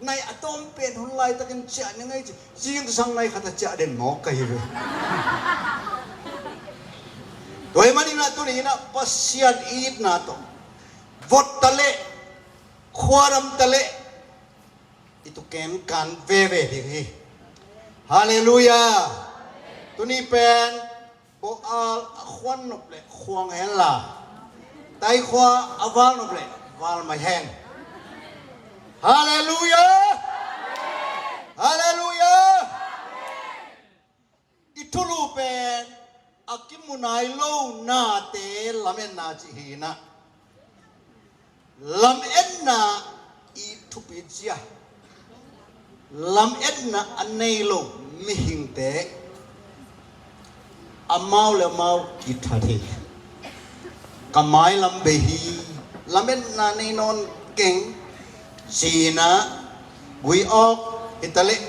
Nai a tawm pen hun laitakin ciah ni ngei ci, zingsang nai khat a ciah den mawk ka hi ve. Tua ahih manin ah tuni in ah Pasian i itna tawh vot ta leh, khuadam ta leh, i tuken kan veve ding hi. Halleluiah. Tuni pen Baal a khuan nop le khuang hen la, taikhua a val nop le val mai hen. Halleluiah. Halleluiah. I thulu pen a kimu nai lo nate lametna cih hi in ah, lametna i thupi zia, lametna a nei lo mihingte amau le amau kithat hi. Ka mailam bei hi, lametna nei nawn keng, ci-in ah gui awk hi ta leh,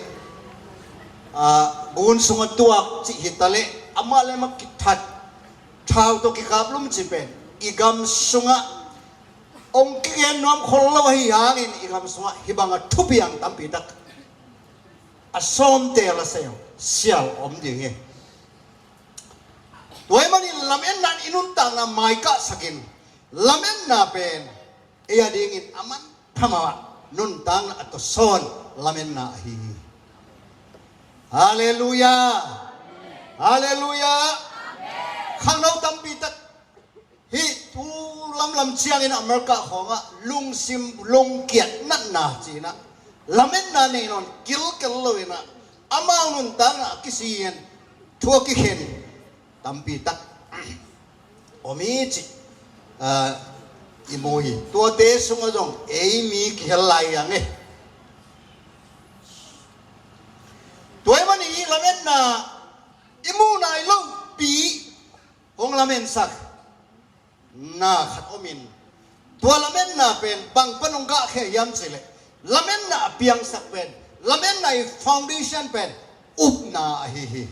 ah, gun sungah tuak cih hi ta leh, amah le amah kithat, thau tawh kikaplum cih pen i gam sungah hong kigen nuam khol lo ahih hangin i gam sungah hih bangah thupiang tampi tak a sawmte la sial om ding hi. Tua ahih manin lametna in i nuntakna maikahsakin, lametna pen ei a dingin a manpha mahmah, nuntakna a tawsawn lametna ahi hi. Halleluiah. Halleluiah. Khangno tampi tak hih thu lamlam ciangin America khawngah lungsim lungkiat natna ci-in ah lametna nei nawn kilkel lo in ah, amau nuntakna a kisian, thu a kikhen tampi tak om hi cih, ah, i mu hi. Tuate sungah zong ei mi kihel lai hi ang e. Tua ahih manin i lametna i muh nai lopi hong lametsak na khat om in, tua lametna pen bang pan hong gahkhia hiam cih leh, lametna a piangsak pen, lametna i foundation pen upna ahi hi.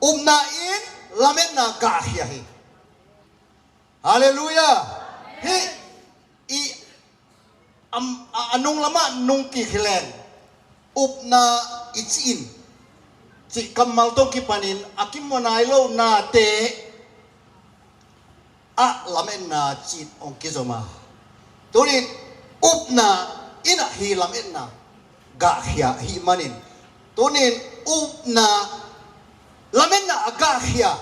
Upna in lametna gahkhia hi. Halleluiah. Hih i am, a, a nung lamah nung kik hi leng, upna i cih in, cih kammal tawh kipanin a kimu nai lo nate ah lametna cih in hong kizom a, tunin upna in ah hih lametna gahkhia ahih manin, tunin upna, lametna a gahkhia,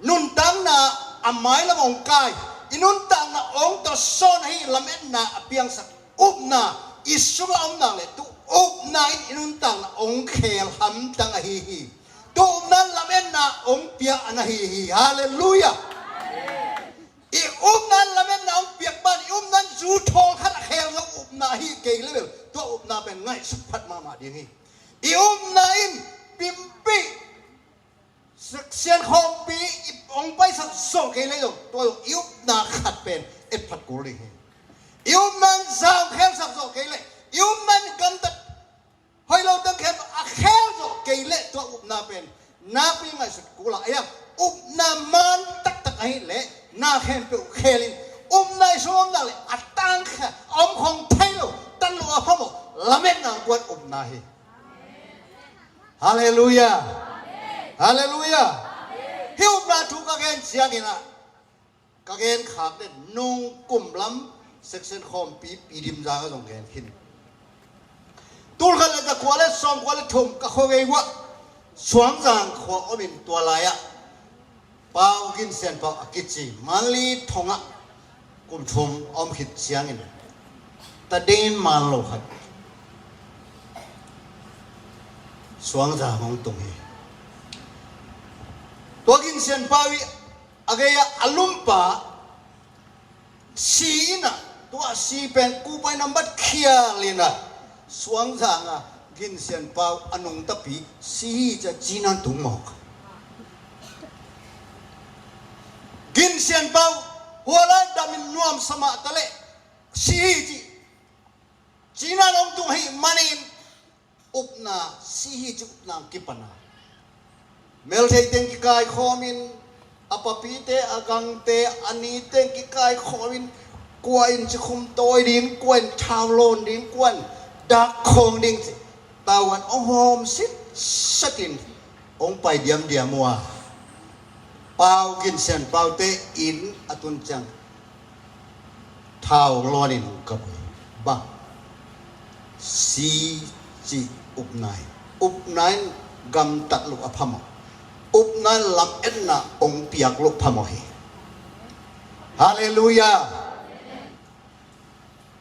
nuntakna a mailam hong kai, i nuntakna hong tawsawn ahi lametna a piangsak upna i sungah om nak leh, tu upna in i nuntakna hong khel hamtang ahi hi. Tu upna in lametna hong pia an ahi hi. Halleluiah. I upna in lametna hong piak ban, i upna in zu thawl khat a khel zo upna ahi kei leh bel, tua upna pen ngaihsut phat mahmah ding hi. I upna in pimpi, sak sian khawmpi i hong paisak zawh kei leh zong, tua zong i upna khat pen et phat kul ding hi. I upna in za hong khelsak zawh kei leh, i upna in gamtat hoih lo teng khem a khel zawh kei leh, tua upna pen nakpi ngaihsut kul a, ei a upna man taktak ahih leh na khempeuh khel in, upna i sung om nak leh a tangkhia, a om khong thei lo, tan lo a phamawh lametna guan upna hi. Halleluiah. Halleluiah. Hih upna thu ka gen ciangin ah, ka gen khak den nung kum lam section khawmpi Pi Dim Zang ah zong gen khin. Tul khat le za kua le sawm kua le thum ka khuavei uah Suangzang khua om in, tua lai-ah Pau Gin Sian Pau a kici Manli Thong ah kum thum a om khit ciangin, taden man lo khat, Suangzang hong tung hi. Tua Gin Sian Pau i a gei-ah a lumpa si in ah, tua si pen kupai nambat khial in ah, Suangzang ah Gin Sian Pau a nungtapi si hi ci-a cina tung mawk. Gin Sian Pau hua lai damin nuamsa mah taleh si hi ci, cina hong tung ahih manin, upna si hi ci upna kipan a, meltheih teng kikaikhawmin, a papite, a gangte, a niteng kikaikhawmin, kua in ci khumtawi ding, kua in thau lawn ding, kua in dak khawng ding ci, tauan hong hawm sitsetin hong pai diamdiam uh a, Pau Gin Sian Paute inn a tun ciang thau lawnin hong kap uh hi. Bang, si ci upna in, upna in gamtat loh a phamawh, upna in lametna hong piak loh phamawh hi. Halleluiah.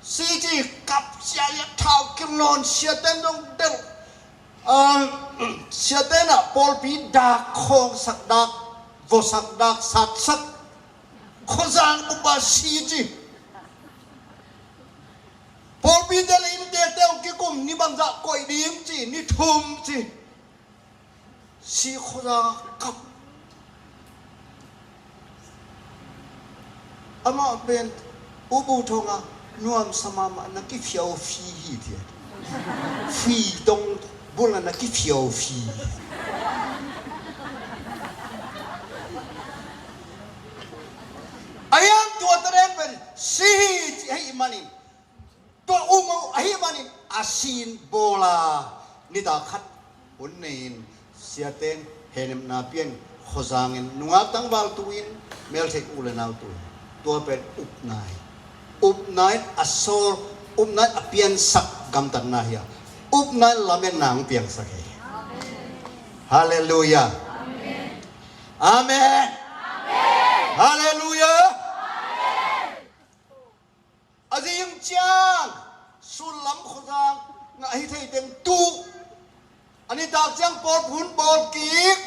Si ci kap sia, ia thau kilawn, siaten dong del. Ah, siaten ah pawlpi dak khawngsak, dak vosak, dak satsak. Khuazang upa si ci. Pawlpi del in tekte hong kikum, ni bangzah koih ding ci, ni thum ci. Si khuazang kap. Amah pen U Bu Thong a nuamsa mahmah, na kiphiau fi hi, tiah. Fi dong bul a na kiphiau fi. A hiang tua ta den pen si hi ci ahih manin, tua um uh ahih manin a sin bawl a, nitak khat hun nei-in siaten hehnepna pia-in, khuazangin nungak tangval tu-in, meltheih u le nau tu-in, tua pen upna hi. Upna in a sawl, upna in a piansak gamtatna hi a, upna in lametna hong piangsak hi. Halleluiah. Amen. Halleluiah. A zing ciang sullam khuazang ngah hi thei teng tu, a nitak ciang pawlpi hun bawl kik,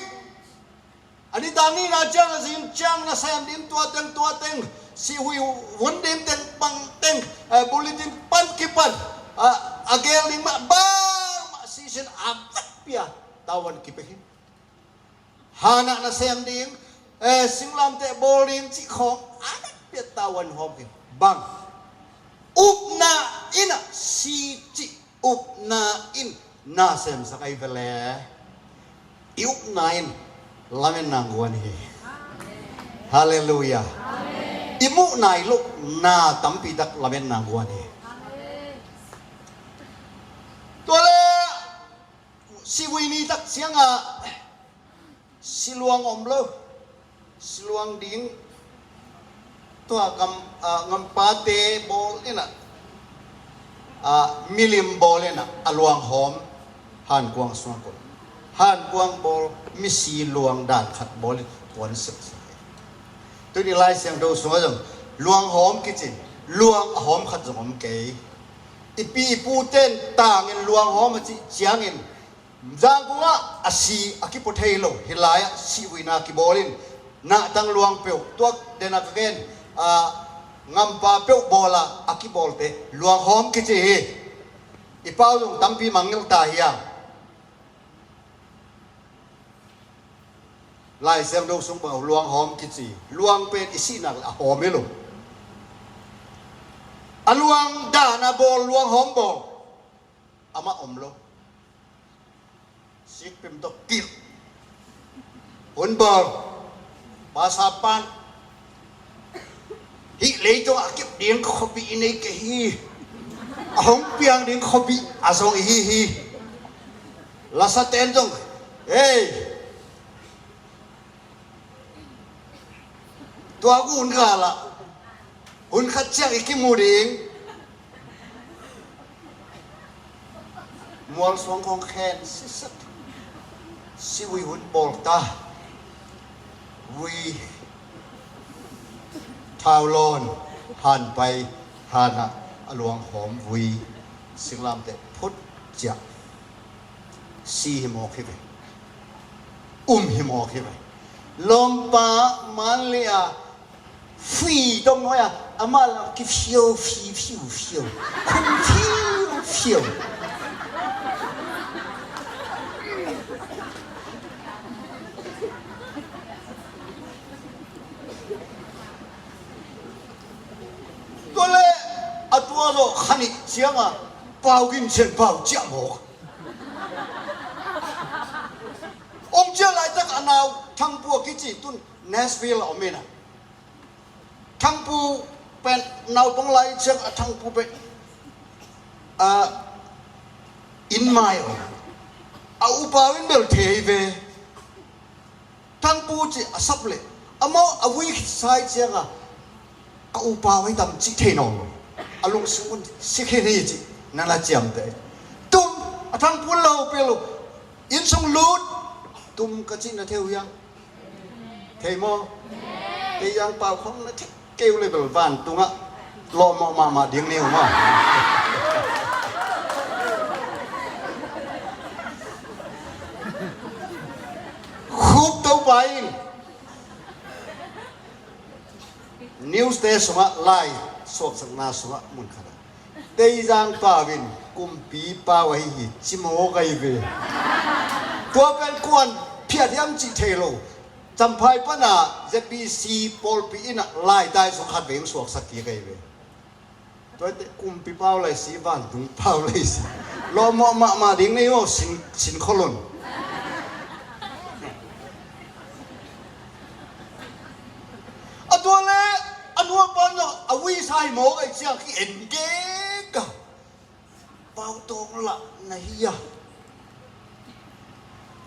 a nitak nihna ciang a zing ciang nasem ding tua teng tua teng, sihhui hun ding teng bang teng, eh, bulletin pan kipan, ah, a gel ding mah bangmah sisin a vekpi a tauan kipia hi. Hanah nasem ding, eh, singlamteh bawl ding cih khawng a vekpi a tauan hawm hi. Bang, upna in ah si ci, upna in na semsak ahi ve le, i upna in lametna guan hi. Halleluiah. I muhna i lohna tampi tak lametna guan hi. Tua le, sihhui ni tak ciangah siluang om lo, siluang ding, tua gam, ah, ngampate bawl in ah, ah, milim bawl in ah, a luanghawm hankuang sungah kul. Hankuang bawl, misi luang dan khat bawl in puan seksak hi. Tuni Lai Siangtho sungah zong luanghawm kici luang a hawm khat zong om kei. I pi i pute in tangin luanghawm a cih ciangin, Zangkung ah a si a kipua thei lo, hih lai-ah sihhuina kibawl in, nahtang luang peuh, tuak dena ka gen, ah, ngampa peuh bawl a, a kibawlte luanghawm kici hi. I pau zong tampi mangngilh ta hiam? Lai Siangtho sung bang luanghawm kici, luang pen i sihna le a hawm hi lo. A luang dan a bawl, luanghawm bawl amah om lo. Sikpim tawh kilh. Hun bawl, pasa pan, hih leitungah a kip ding khuapi i nei kei hi. A hong piang ding khuapi a zong ihi hi. Lasaten zong, hei, tua hun khalah hun khat ciang i kimu ding. Mualsuang khawng khen sisat. Sihhui hun bawl ta. Vui, thau lawn, han pai, hanah a luanghawm vui, singlamteh phut ciah. Si hi mawk hi ve. Um hi mawk hi ve. Lawmpa man le a fui tong nuai a, amah lam ki fiau, fi, fiu, fiau. Khum fiu, fiau. Tua le a tua zawh kha nih ciang a, Pau Gin Sian Pau ciah mawk. Ong ciah laitak a nau Thangpu a kici tun Nashville a om in a. Thangpu pen naupang lai ciang a Thangpu pen, a, inn mai om. A upa in bel thei ve. Thangpu ci a sap leh amau a vui khit sai ciang a, ka upa vai tam cih thei nawn lo. A lungsim un si khin hi cih na na ciamteh. Tum a Thangpu lo pe lo. Inn sung lut. Tum ka cih na thei uh hiam? Thei maw? Kei zang pau khong na thei kei uh le bel vantungah lawhmawh mahmah ding ni uh maw? Khup Topa in news te sungah, lai suaksakna sungah mun khat ah, Teizang pau in kumpi pau ahi hi ci mawk ahi ve. Tua pen kuan phiat hiam cih thei lo. Champhai pana Z B C pawlpi in ah laitai sung khat vei hong suaksak kik ahi ve. Tuate kumpi pau lai si, vantung pau lai si. Lawhmawh mahmah ding nei maw, sin, sin kholon. A tua le a nuapan zong a uisa hi mawk ahi ciang ki en gek a. Pau Tawng lah na hi a.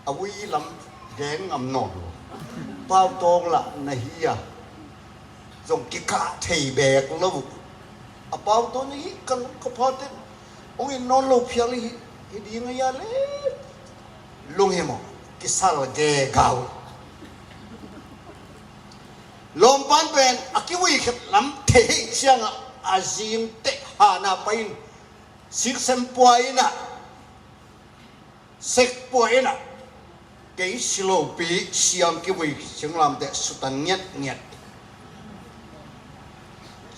A ui lam gen ngam nawn lo. Pau Tawng lah na hi a. Zong kikah thei bek lo. A Pau Tawng hi ka lung ka pha ten hong in nawn lo phial hi, hi ding a hi a le. Lunghimawh kisal gegau. Lawmpan pen a kiui khet lam thei hi ciangah a zing teh hana pai in siksem pua in ah sek pua in ah kei si lopi siam kivui singlamteh sutan ngiatngiat.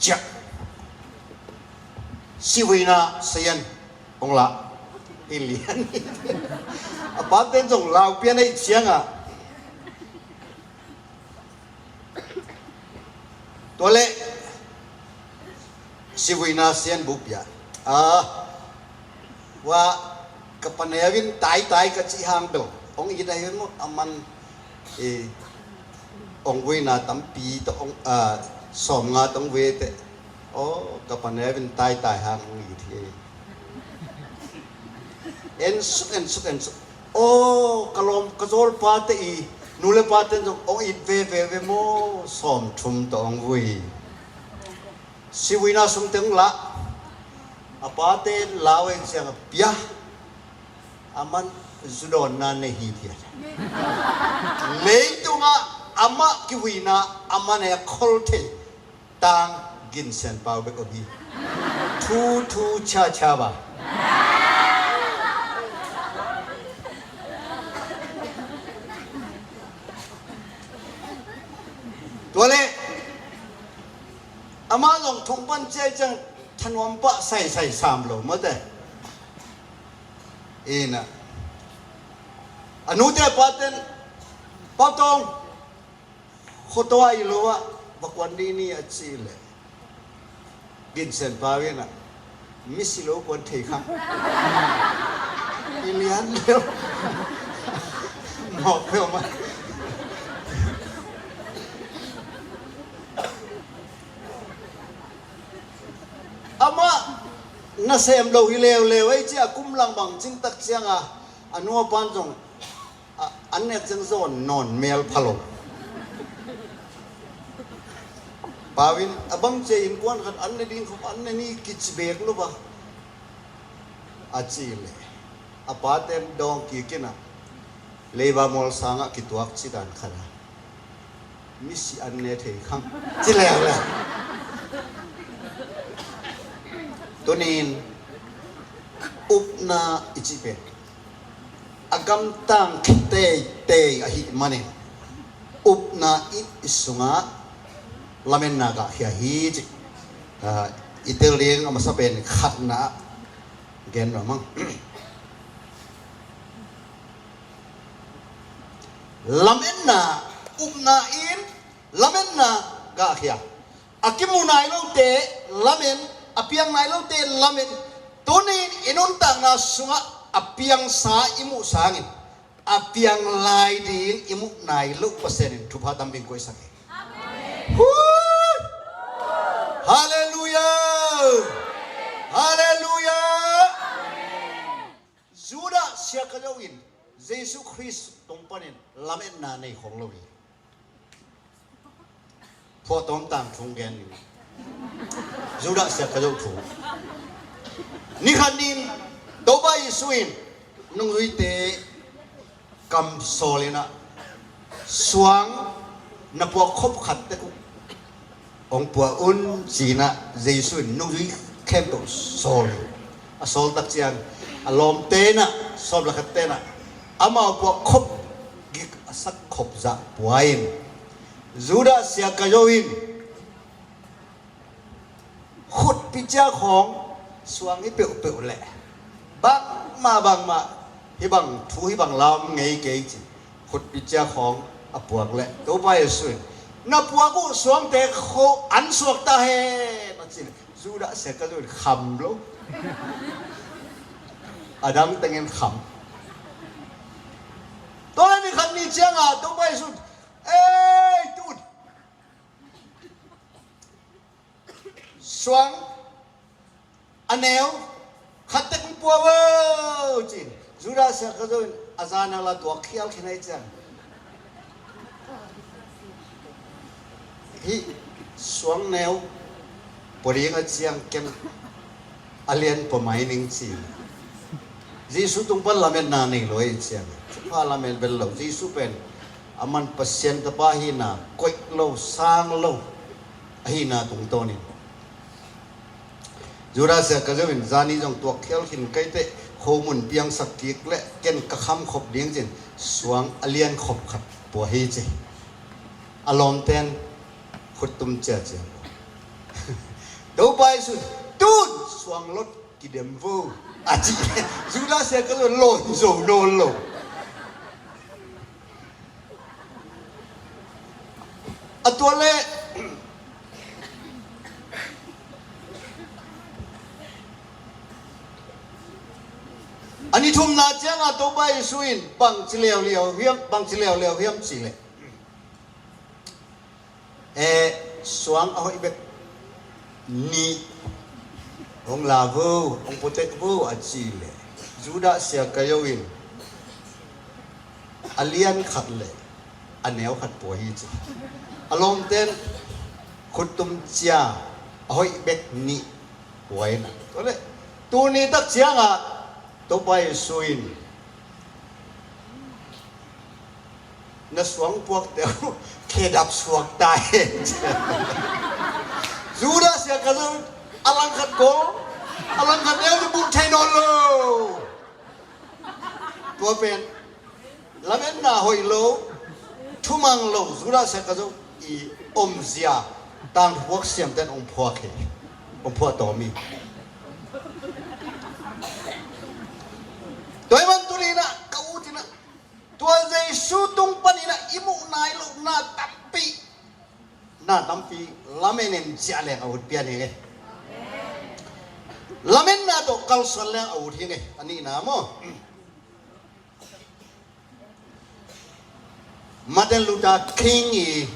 Ciah. Sivuina sian hong lah. Hi lian. A paten zong lau pian ei ciangah tua leh sivuina sian buk pia. Ah, wa ka paneu in taitai ka cih hang bel hong it ahi maw, a man, eh, hong vuina tampi tawh hong, ah, sawmnga tawh hong vui teh. Oh, ka paneu in taitai hang hong it hi. En suk, en suk, en suk. Oh, ka lawm, ka zawlpate i nu le pate in zong hong it veve ve maw, sawmthum tawh hong vui. Sivuina sum teng lah. A pate in lau en siang a pia. A man zudawnna nei hi thiat. Leitungah amah kivuina a man e khol thei. Tang Gin Sian Pau bek om hi. Thu thu cha cha ba. Tua leh amah zong thong pan ciai ciang thanuam pah saisai sam lo mawte. Ina a nute a paten Pau Tawng, khuatua i lo ah va kuan dih ni a cih leh Gin Sian Pau in ah misi lo kuan thei khang. I lian lio. Mawk peuhmah. Amah nasem lo hi leuleu ei ci a kum lang bang cin tak ciang a a nuapan zong a, an nek ciang zawn nawn mel pha lo. Pau in a bang cia innkuan khat an ne ding khop an ne ni kici bek lo ba. A ci leh a paten dawng kik in ah leiba mual sangah kituak ci dan khat a misi an ne thei khang ci leuleu. Tunin upna i ci pen a gamtang khia teitei ahih manin upna in i sungah lametna gahkhia hi ci. Ah, i tel ding a masa pen khatna ah gen nuam hang. Lametna, upna in lametna gahkhia. A kimu nai lote lamen, a piang nai lote lamen. Tunin i nuntakna sungah a piangsa i muh sangin a piang lai ding i muh nai loh Pasian in thupha tampi koihsak hi. Amen. Hui! Halleluiah! Halleluiah! Judah siaka zo in Jesu Khrist tung panin lametna nei khong lo hi. Phuahtawm tang thu gen ni. Judah siaka zo thu. Ni khat ni in Topa Jesu in nungzuite kam sawl in ah, suang na puak khop khat tek uh hong pua un ci-in ah Jesu in nungzui khempeuh sawl hi. A sawl tak ciang a lawmte in ah, sawm le khatte in ah amau puak khop gik a sak khop zah pua in, Judah siaka zo in khutpi cia khawng suang hi peuhpeuh leh bangmah bangmah hih bang thu hih bang la om ngei kei ci. Khutpi cia khawng a puak leh Topa Jesu in, "Na puak uh suangte kho an suak ta hen," a ci leh Judah siaka zo in kham lo. A dang tengin kham. Tua ni khat ni ciangah Topa Jesu in, "Ei, tut, suang a neu khat tek hong pua vo," ci-in Judah siaka zo in a zan a la tuak khial khin ahih ciang, "Hih suang neu pua ding a ciang ken a lian pua mai ning," ci. Jesu tung pan lametna nei lo ahih ciang thupha lamet bel lo. Jesu pen aman Pasian Tapa ahihna koih lo, sang lo ahihna tungtawnin, Judah siaka zo in, "Zani zong tuak khial khin kei teh, khomun piangsak kik leh ken ka kham khop ding," ci-in suang a lian khop khat pua hi ci. A lawmten khuttum ciacia. Topa Jesu in, "Tun suang lot kidem vo," a ci. Judah siaka zo in lawn zo nawn lo. A tua leh a ni thumna ciangah Topa Jesu in bang ci leuleu hiam, bang ci leuleu hiam cih leh, "Eh, suang a hoih bek nih hong la vo, hong pua tek vo," a cih leh Judah siaka zo in a lian khat leh a neu khat pua hi ci. A lawmten khuttum cia a hoih bek nih pua in ah. Tua leh tuni tak ciangah Topa Jesu in, "Na suang puakte uh khedap suak ta hen." Judah siaka zo in a langkhat kawl, a langkhat neu in buk thei nawn lo. Tua pen lametna hoih lo, thumang lo, Judah siaka zo i omzia tangthu puak siamten hong phuak hi, hong phuah tawm hi. Tua ahih man tuni in ah ka ut in ah, tua Jesu tung panin ah i muh nai loh na tampi, na tampi lamen in ciah leng a ut pian hi ing ei. Lametna tawh kalsuan leng a ut hi ing ei. A nihna maw, Martin Luther King i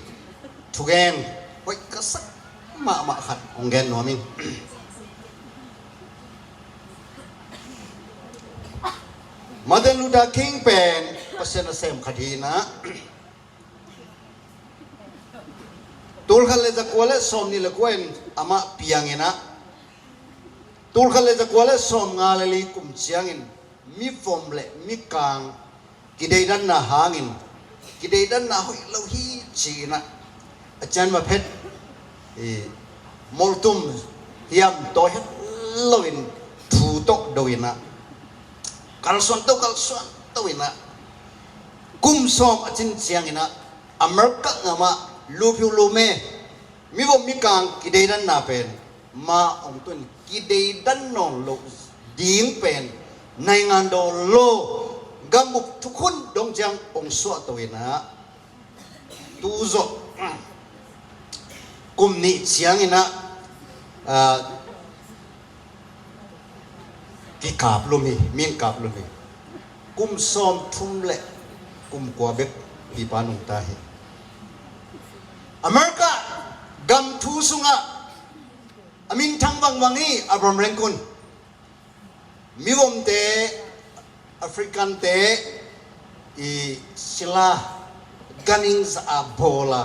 thugen hoih ka sak mahmah khat hong gen nuam ing. Martin Luther King pen Pasian nasem khat hi in ah, tulkhat le zakua le sawmnih le kua in amah piang in ah, tulkhat le zakua le sawmnga le li kum ciangin mivom le mikang kideihdanna hangin, kideihdanna hoih lo hi ci-in ah, a cian ma phet, i, moltum hiam tawi het loin thu tawh do in ah, kalsuan to, kalsuan Inah, kum sawm a cin cianginah America gamah lupiu lume, mivom mikang kideidanna pen ma ong tun kideidan nawn loh ding pen naingan daw lo gambup thukhun dong ciang ong suahto inah, tu zawh kum nih cianginah, ah, kikap lum hi, min kap lum hi. Kum sawm thum le kum kua bek pipa nungta hi. America gam thu sungah a minthang vangvang hi Abraham Lincoln. Mivomte, African-te i sila ganhing zah a bawl a,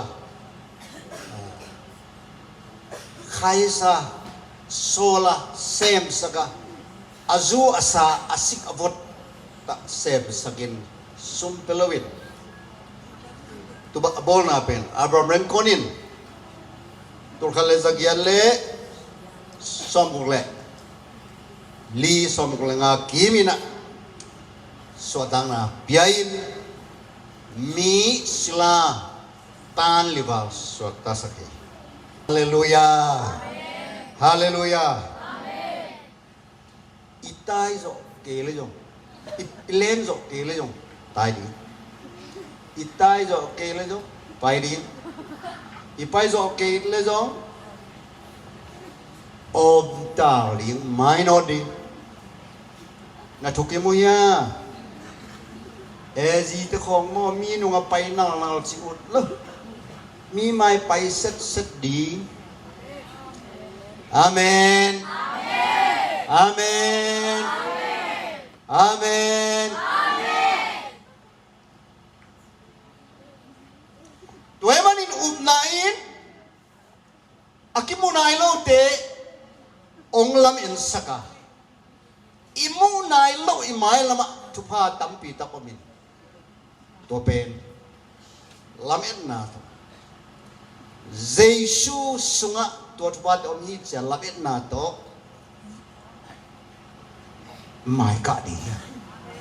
khaisa, sawla, semsak a, a zu a sa, a sik a vot tah semsakin sum pia loin, tu bah a bawlna pen Abraham Lincoln in tulkhat le zagiat le sawmguk le li, sawmguk le nga kimin ah suahtakna pia-in mi sila tan li val suaktasak hi. Halleluiah. Halleluiah. I tai zawh kei le zong, i, i len zawh kei le zong tai ding. I tai zawh kei le zong pai ding. I pai zawh kei le zong omtal ding, mainawt ding. Na thuk i mu hia? E, zite khawng maw, mi nungah pai nalnal ci ut lo. Mi mai pai setset ding. Amen. Amen. Amen. Tua ahih manin upna in a kimu nai lote ong lamen sak a, i muh nai loh i mailamah thupha tampi tak om in, tua pen lametna tawh, Jesu sungah tua thuphate om hi ci-a lametna tawh maikah ding hi.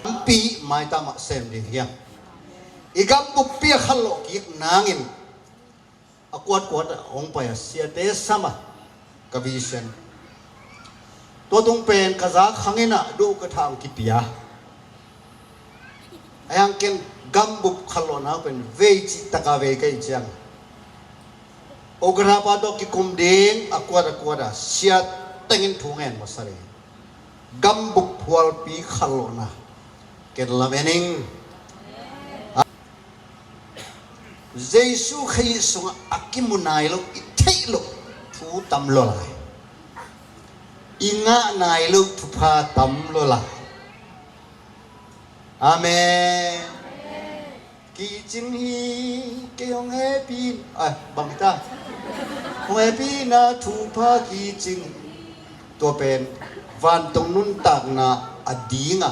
Tampi maitam ah sem ding hi. I gam bukpi a khanlawh kik nangin a kuatkuat ah hong pai a siate sam a ka vision. Tua tung pen ka zak hangin ah duh ka thang kipia. A hiang ken gambup khanlawhna pen vei cih taka vei ka hih ciang, okatha pa tawh kikum ding a kuat a kuat a sia tengin thu ngen masa ding. Gambup phualpi khanlawhna ken lamen ing. Jesu Khrih sungah a kimu nai lo, i theih loh thu tam lua lai. I ngah nai lo thupha tam lua lai. Amen. Kicing hi, kei hong hehpih, ah, bang hi ta. Hong hehpihna thupha kicing. Tua pen vantung nuntakna a ding a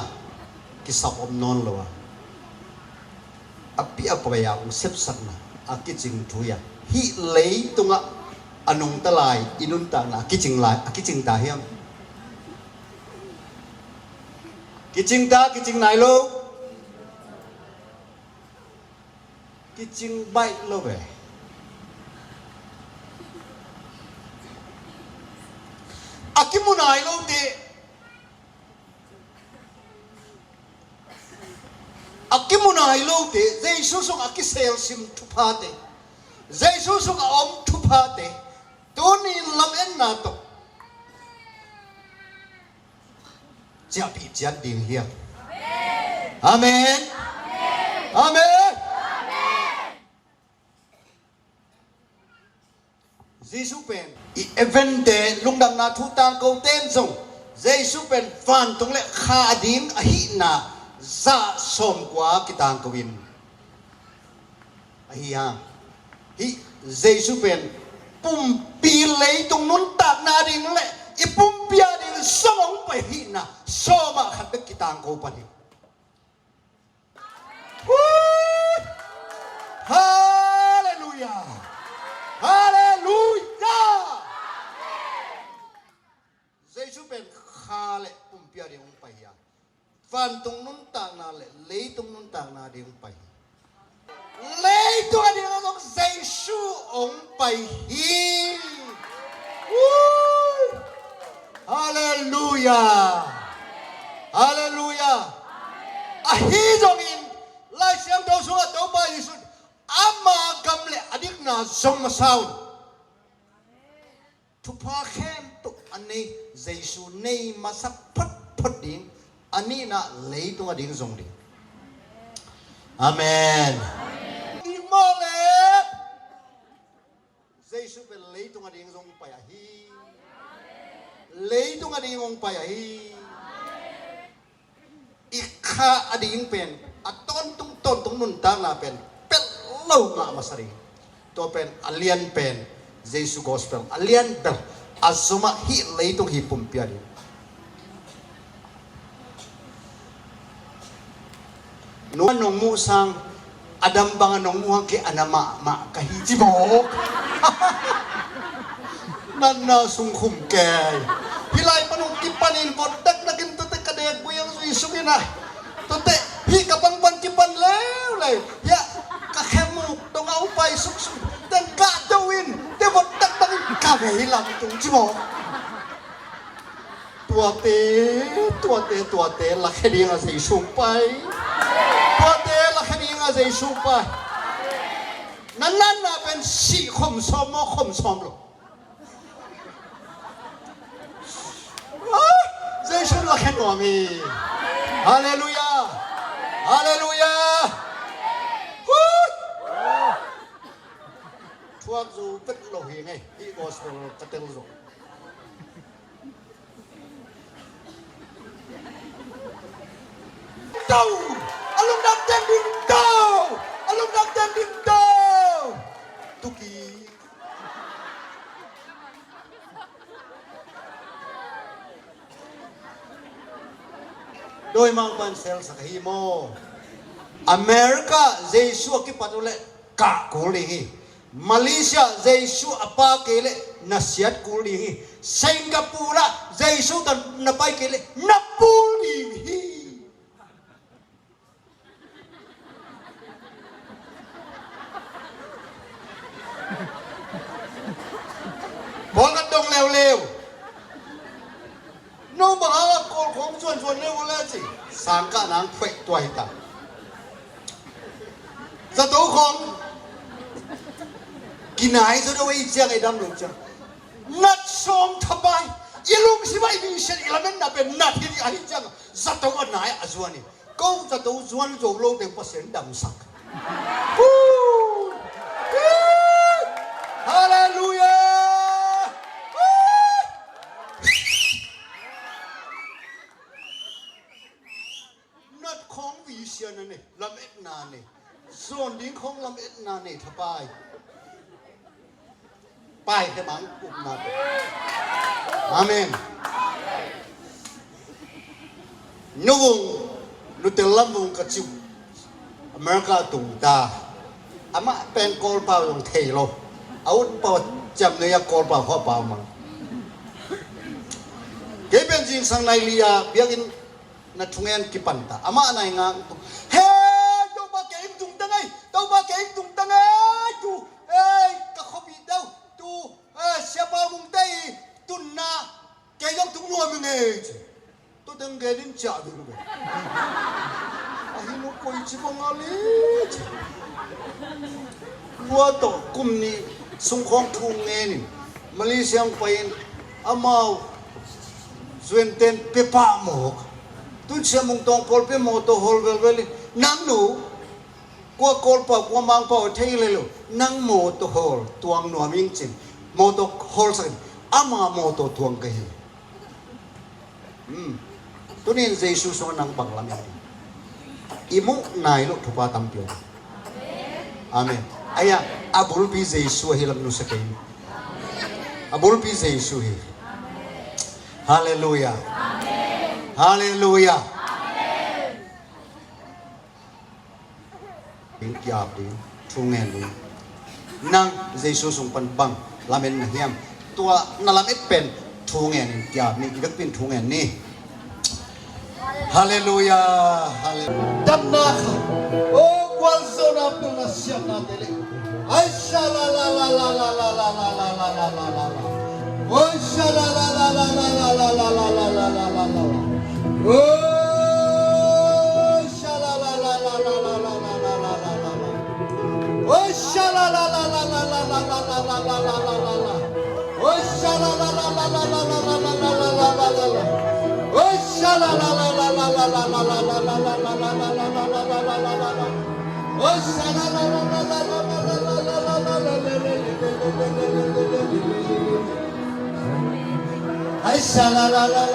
kisap om nawn lo a, a pi a pai a hong sepsakna a kicing thu hi a. Hih leitungah a nungta lai i nuntakna a kicing lai, a kicing ta hiam? Kicing ta, kicing nai lo. Kicing baih lo ve. A kimu nai lote, a kimu nai lote, Jesu sung a kiselsim thuphate, Jesu sung a om thuphate, tuni lametna tawh ciahpih ciat ding hi a. Amen. Amen. Jesu pen i event-te, lungdamna thu tangkote in zong Jesu pen vantung le kha a ding ahihna zah sawmkua kitangko in ahi hang. Hih Jesu pen pumpi leitung nuntakna ding le i pumpi a ding sawm hong pai hihna sawmah khat bek kitangko pan hi. Halleluiah. Halleluiah. Jesu pen kha le pumpi a ding hong pai hi a, vantung nuntakna le leitung nuntakna ding pai hi. Leitung a ding zong Jesu hong pai hi. Woo! Halleluiah. Halleluiah. Ahi zongin Lai Siangtho sungah Topa Jesu ama gam le a dikna zong masa un. Thupha khempeuh a nei Jesu nei masa photphot ding, a nihna leitung a ding zong ding. Amen. Ding maw le? Jesu pen leitung a ding zong pai ahi. Leitung a ding zong pai ahi. I kha a ding pen, a tawntung tawntung nuntakna pen pelh lo ngah masa ding. Tua pen a lian pen Jesu gospel a lian bel, a zomah hih leitung hih pumpi a ding. Nua nong muh sang, a dam banga nong muh hang kei a na mahmah ka hi ci bawk. Natna sung khum kei. Hih lai pan hong kipanin vot dakdakin tuate ka dek bui hong zui sungin a, tuate hih ka pangpan kipan leuleu. Hiah ka khem uh dong a upai suksuk, ten ka do in te vot dakdakin ka vei lam tung ci bawk. Tuate, tuate, tuate lakhia dinga Jesu pai. Tuate lakhia dinga Jesu pai. Na natna pen sih khom sawm maw, khom sawm lo? Ah, Jesu lakhia nuam hi. Halleluiah. Halleluiah. Huh! Thuak zo pet lo hi ngei. Hih gospel ka tel zo. Tau! A lungdam teng ding tau! A lungdam teng ding tau! Tuki. Dawimangpa'n selsak ahi maw? America Jesu a kipat uh leh kah kul ding hi. Malaysia Jesu a pa kei leh na siat kul ding hi. Singapore ah Jesu tawh na pai kei leh na pul ding hi. Pawlkhat dong leuleu. No bang hang a Kawl khawng zuanzuan leu uh le ci. Sangkah nang phuaih tua hi ta. Zato khawng kinai zo deuh ei ciang, ei dam lo ciang. Nat sawm thapai. I lungsim ah i mission i lametna pen nat hi ding ahi ciang. Zato a nai a zuan hi. Ko zato zuan zo lo teng Pasian damsak. Halleluiah. Nat khawng vision a nei, lametna nei. Zuan ding khawng lametna nei thapai. Pai khe mang upna. Amen. Nuvung, nutel lam vung ka ciu. America tung ta. Amah pen Kawlpau zong thei lo. A utpau ciam nei a Kawlpau khuapau mang. Kei pen zingsang nai li a biakinn na thungen kipan ta. Amah nai ngang tu. He, Topa kei ing tung ta ngei. Topa kei ing tung ta ngei tu. Hei, ka khuapi deuh tu. He, siapa mung tei tunna. Kei zong tung nuam ing ei ci. Tua teng gen in ciah ding ve. Ahi lo koi ci bang a le ci. Tua tawh kum nih sung khawng thu ngen in Malaysia hong pai in amau zuanten pia pah mawk. Tun Sia Mung Tawng Pawl pia mawtaw hawl velvel in nang nu kua Kawlpau kua Mangpau a thei le lo nang mawtaw hawl tuang nuam ing cin mawtaw hawlsak in ama mawtaw tuang ka hi. Hmm. Tunin Jesu sungah nang bang lam i muh nai loh thupha tampi om. Amen. Aia, a bulpi Jesu ahi lam nusia kei. A bulpi Jesu hi. Halleluiah. Halleluiah. Ding kiap ding, thu ngen ding. Nang Jesu sung pan bang lamen na hiam? Tua na lamet pen thu ngen in kiap ni, i vekpin thu ngen ni. Halleluiah, halleluiah. Damna kha, o, gualzawhna pilna siamnate le. Ai sha la la la la la. Oi sha la la la la la. Oi sha la la la la la. Oi sha la la la la. Oi sha la la la la. Oi sha la la la la. Oi sha la la la la. Oi sha la la la la. Ai sha la la la la.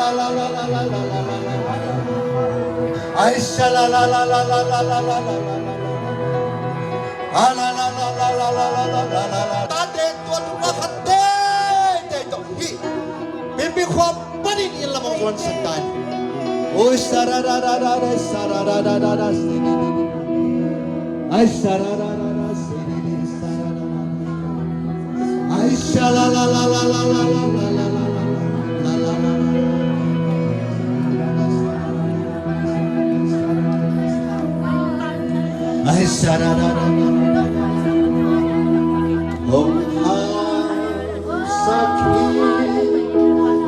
Ai sha la la la la. A la la la la. Tate tua tu la khat teitei tawh hih Pipi khua panin inn lam hong zuansak ta in. Oi sha ra ra ra ra ra, sha ra ra ra ra ra, si di di di. Ai sha ra ra ra ra, si di di, sha ra ra ra ra. Ai sha la la la la. Ai sha ra ra ra. Hong hau sak hi,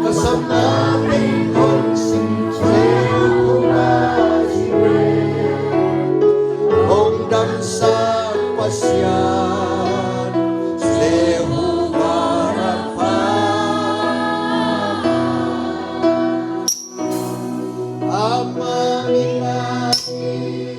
ka sapna teng hong sin Jehovah Jireh. Hong damsak Pasian Jehovah Rapha. Amah min a hi.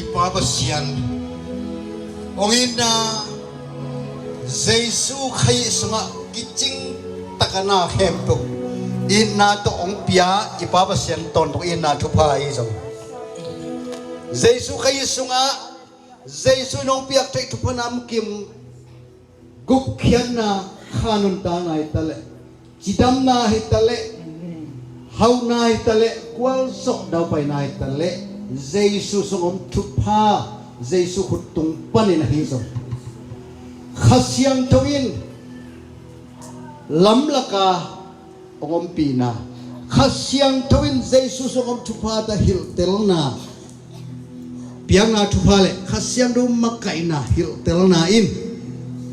I Pa Pasian, hong itna Jesu Khazih sungah kicing taka na khempeuh itna tawh hong pia i Pa Pasian tawntung itna thupha ahi zong, Jesu Khrih sungah Jesu in hong piak theih thupha namkim, gupkhiatna, kha nuntakna hi ta leh, cidamna hi ta leh, hauhna hi ta leh, gualzawh daupaina hi ta leh, Jesu sung om thupha, Jesu khut tung panin ahi zong, Kha Siangtho in lamlaka hong ompihna, Kha Siangtho in Jesu sung om thupha ta hilhtelna, piakna thupha le Kha Siangtho makaihna hilhtelna in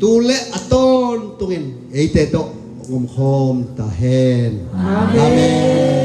tu le a tawntungin eite tawh hong omkhawm ta hen. Amen. Amen.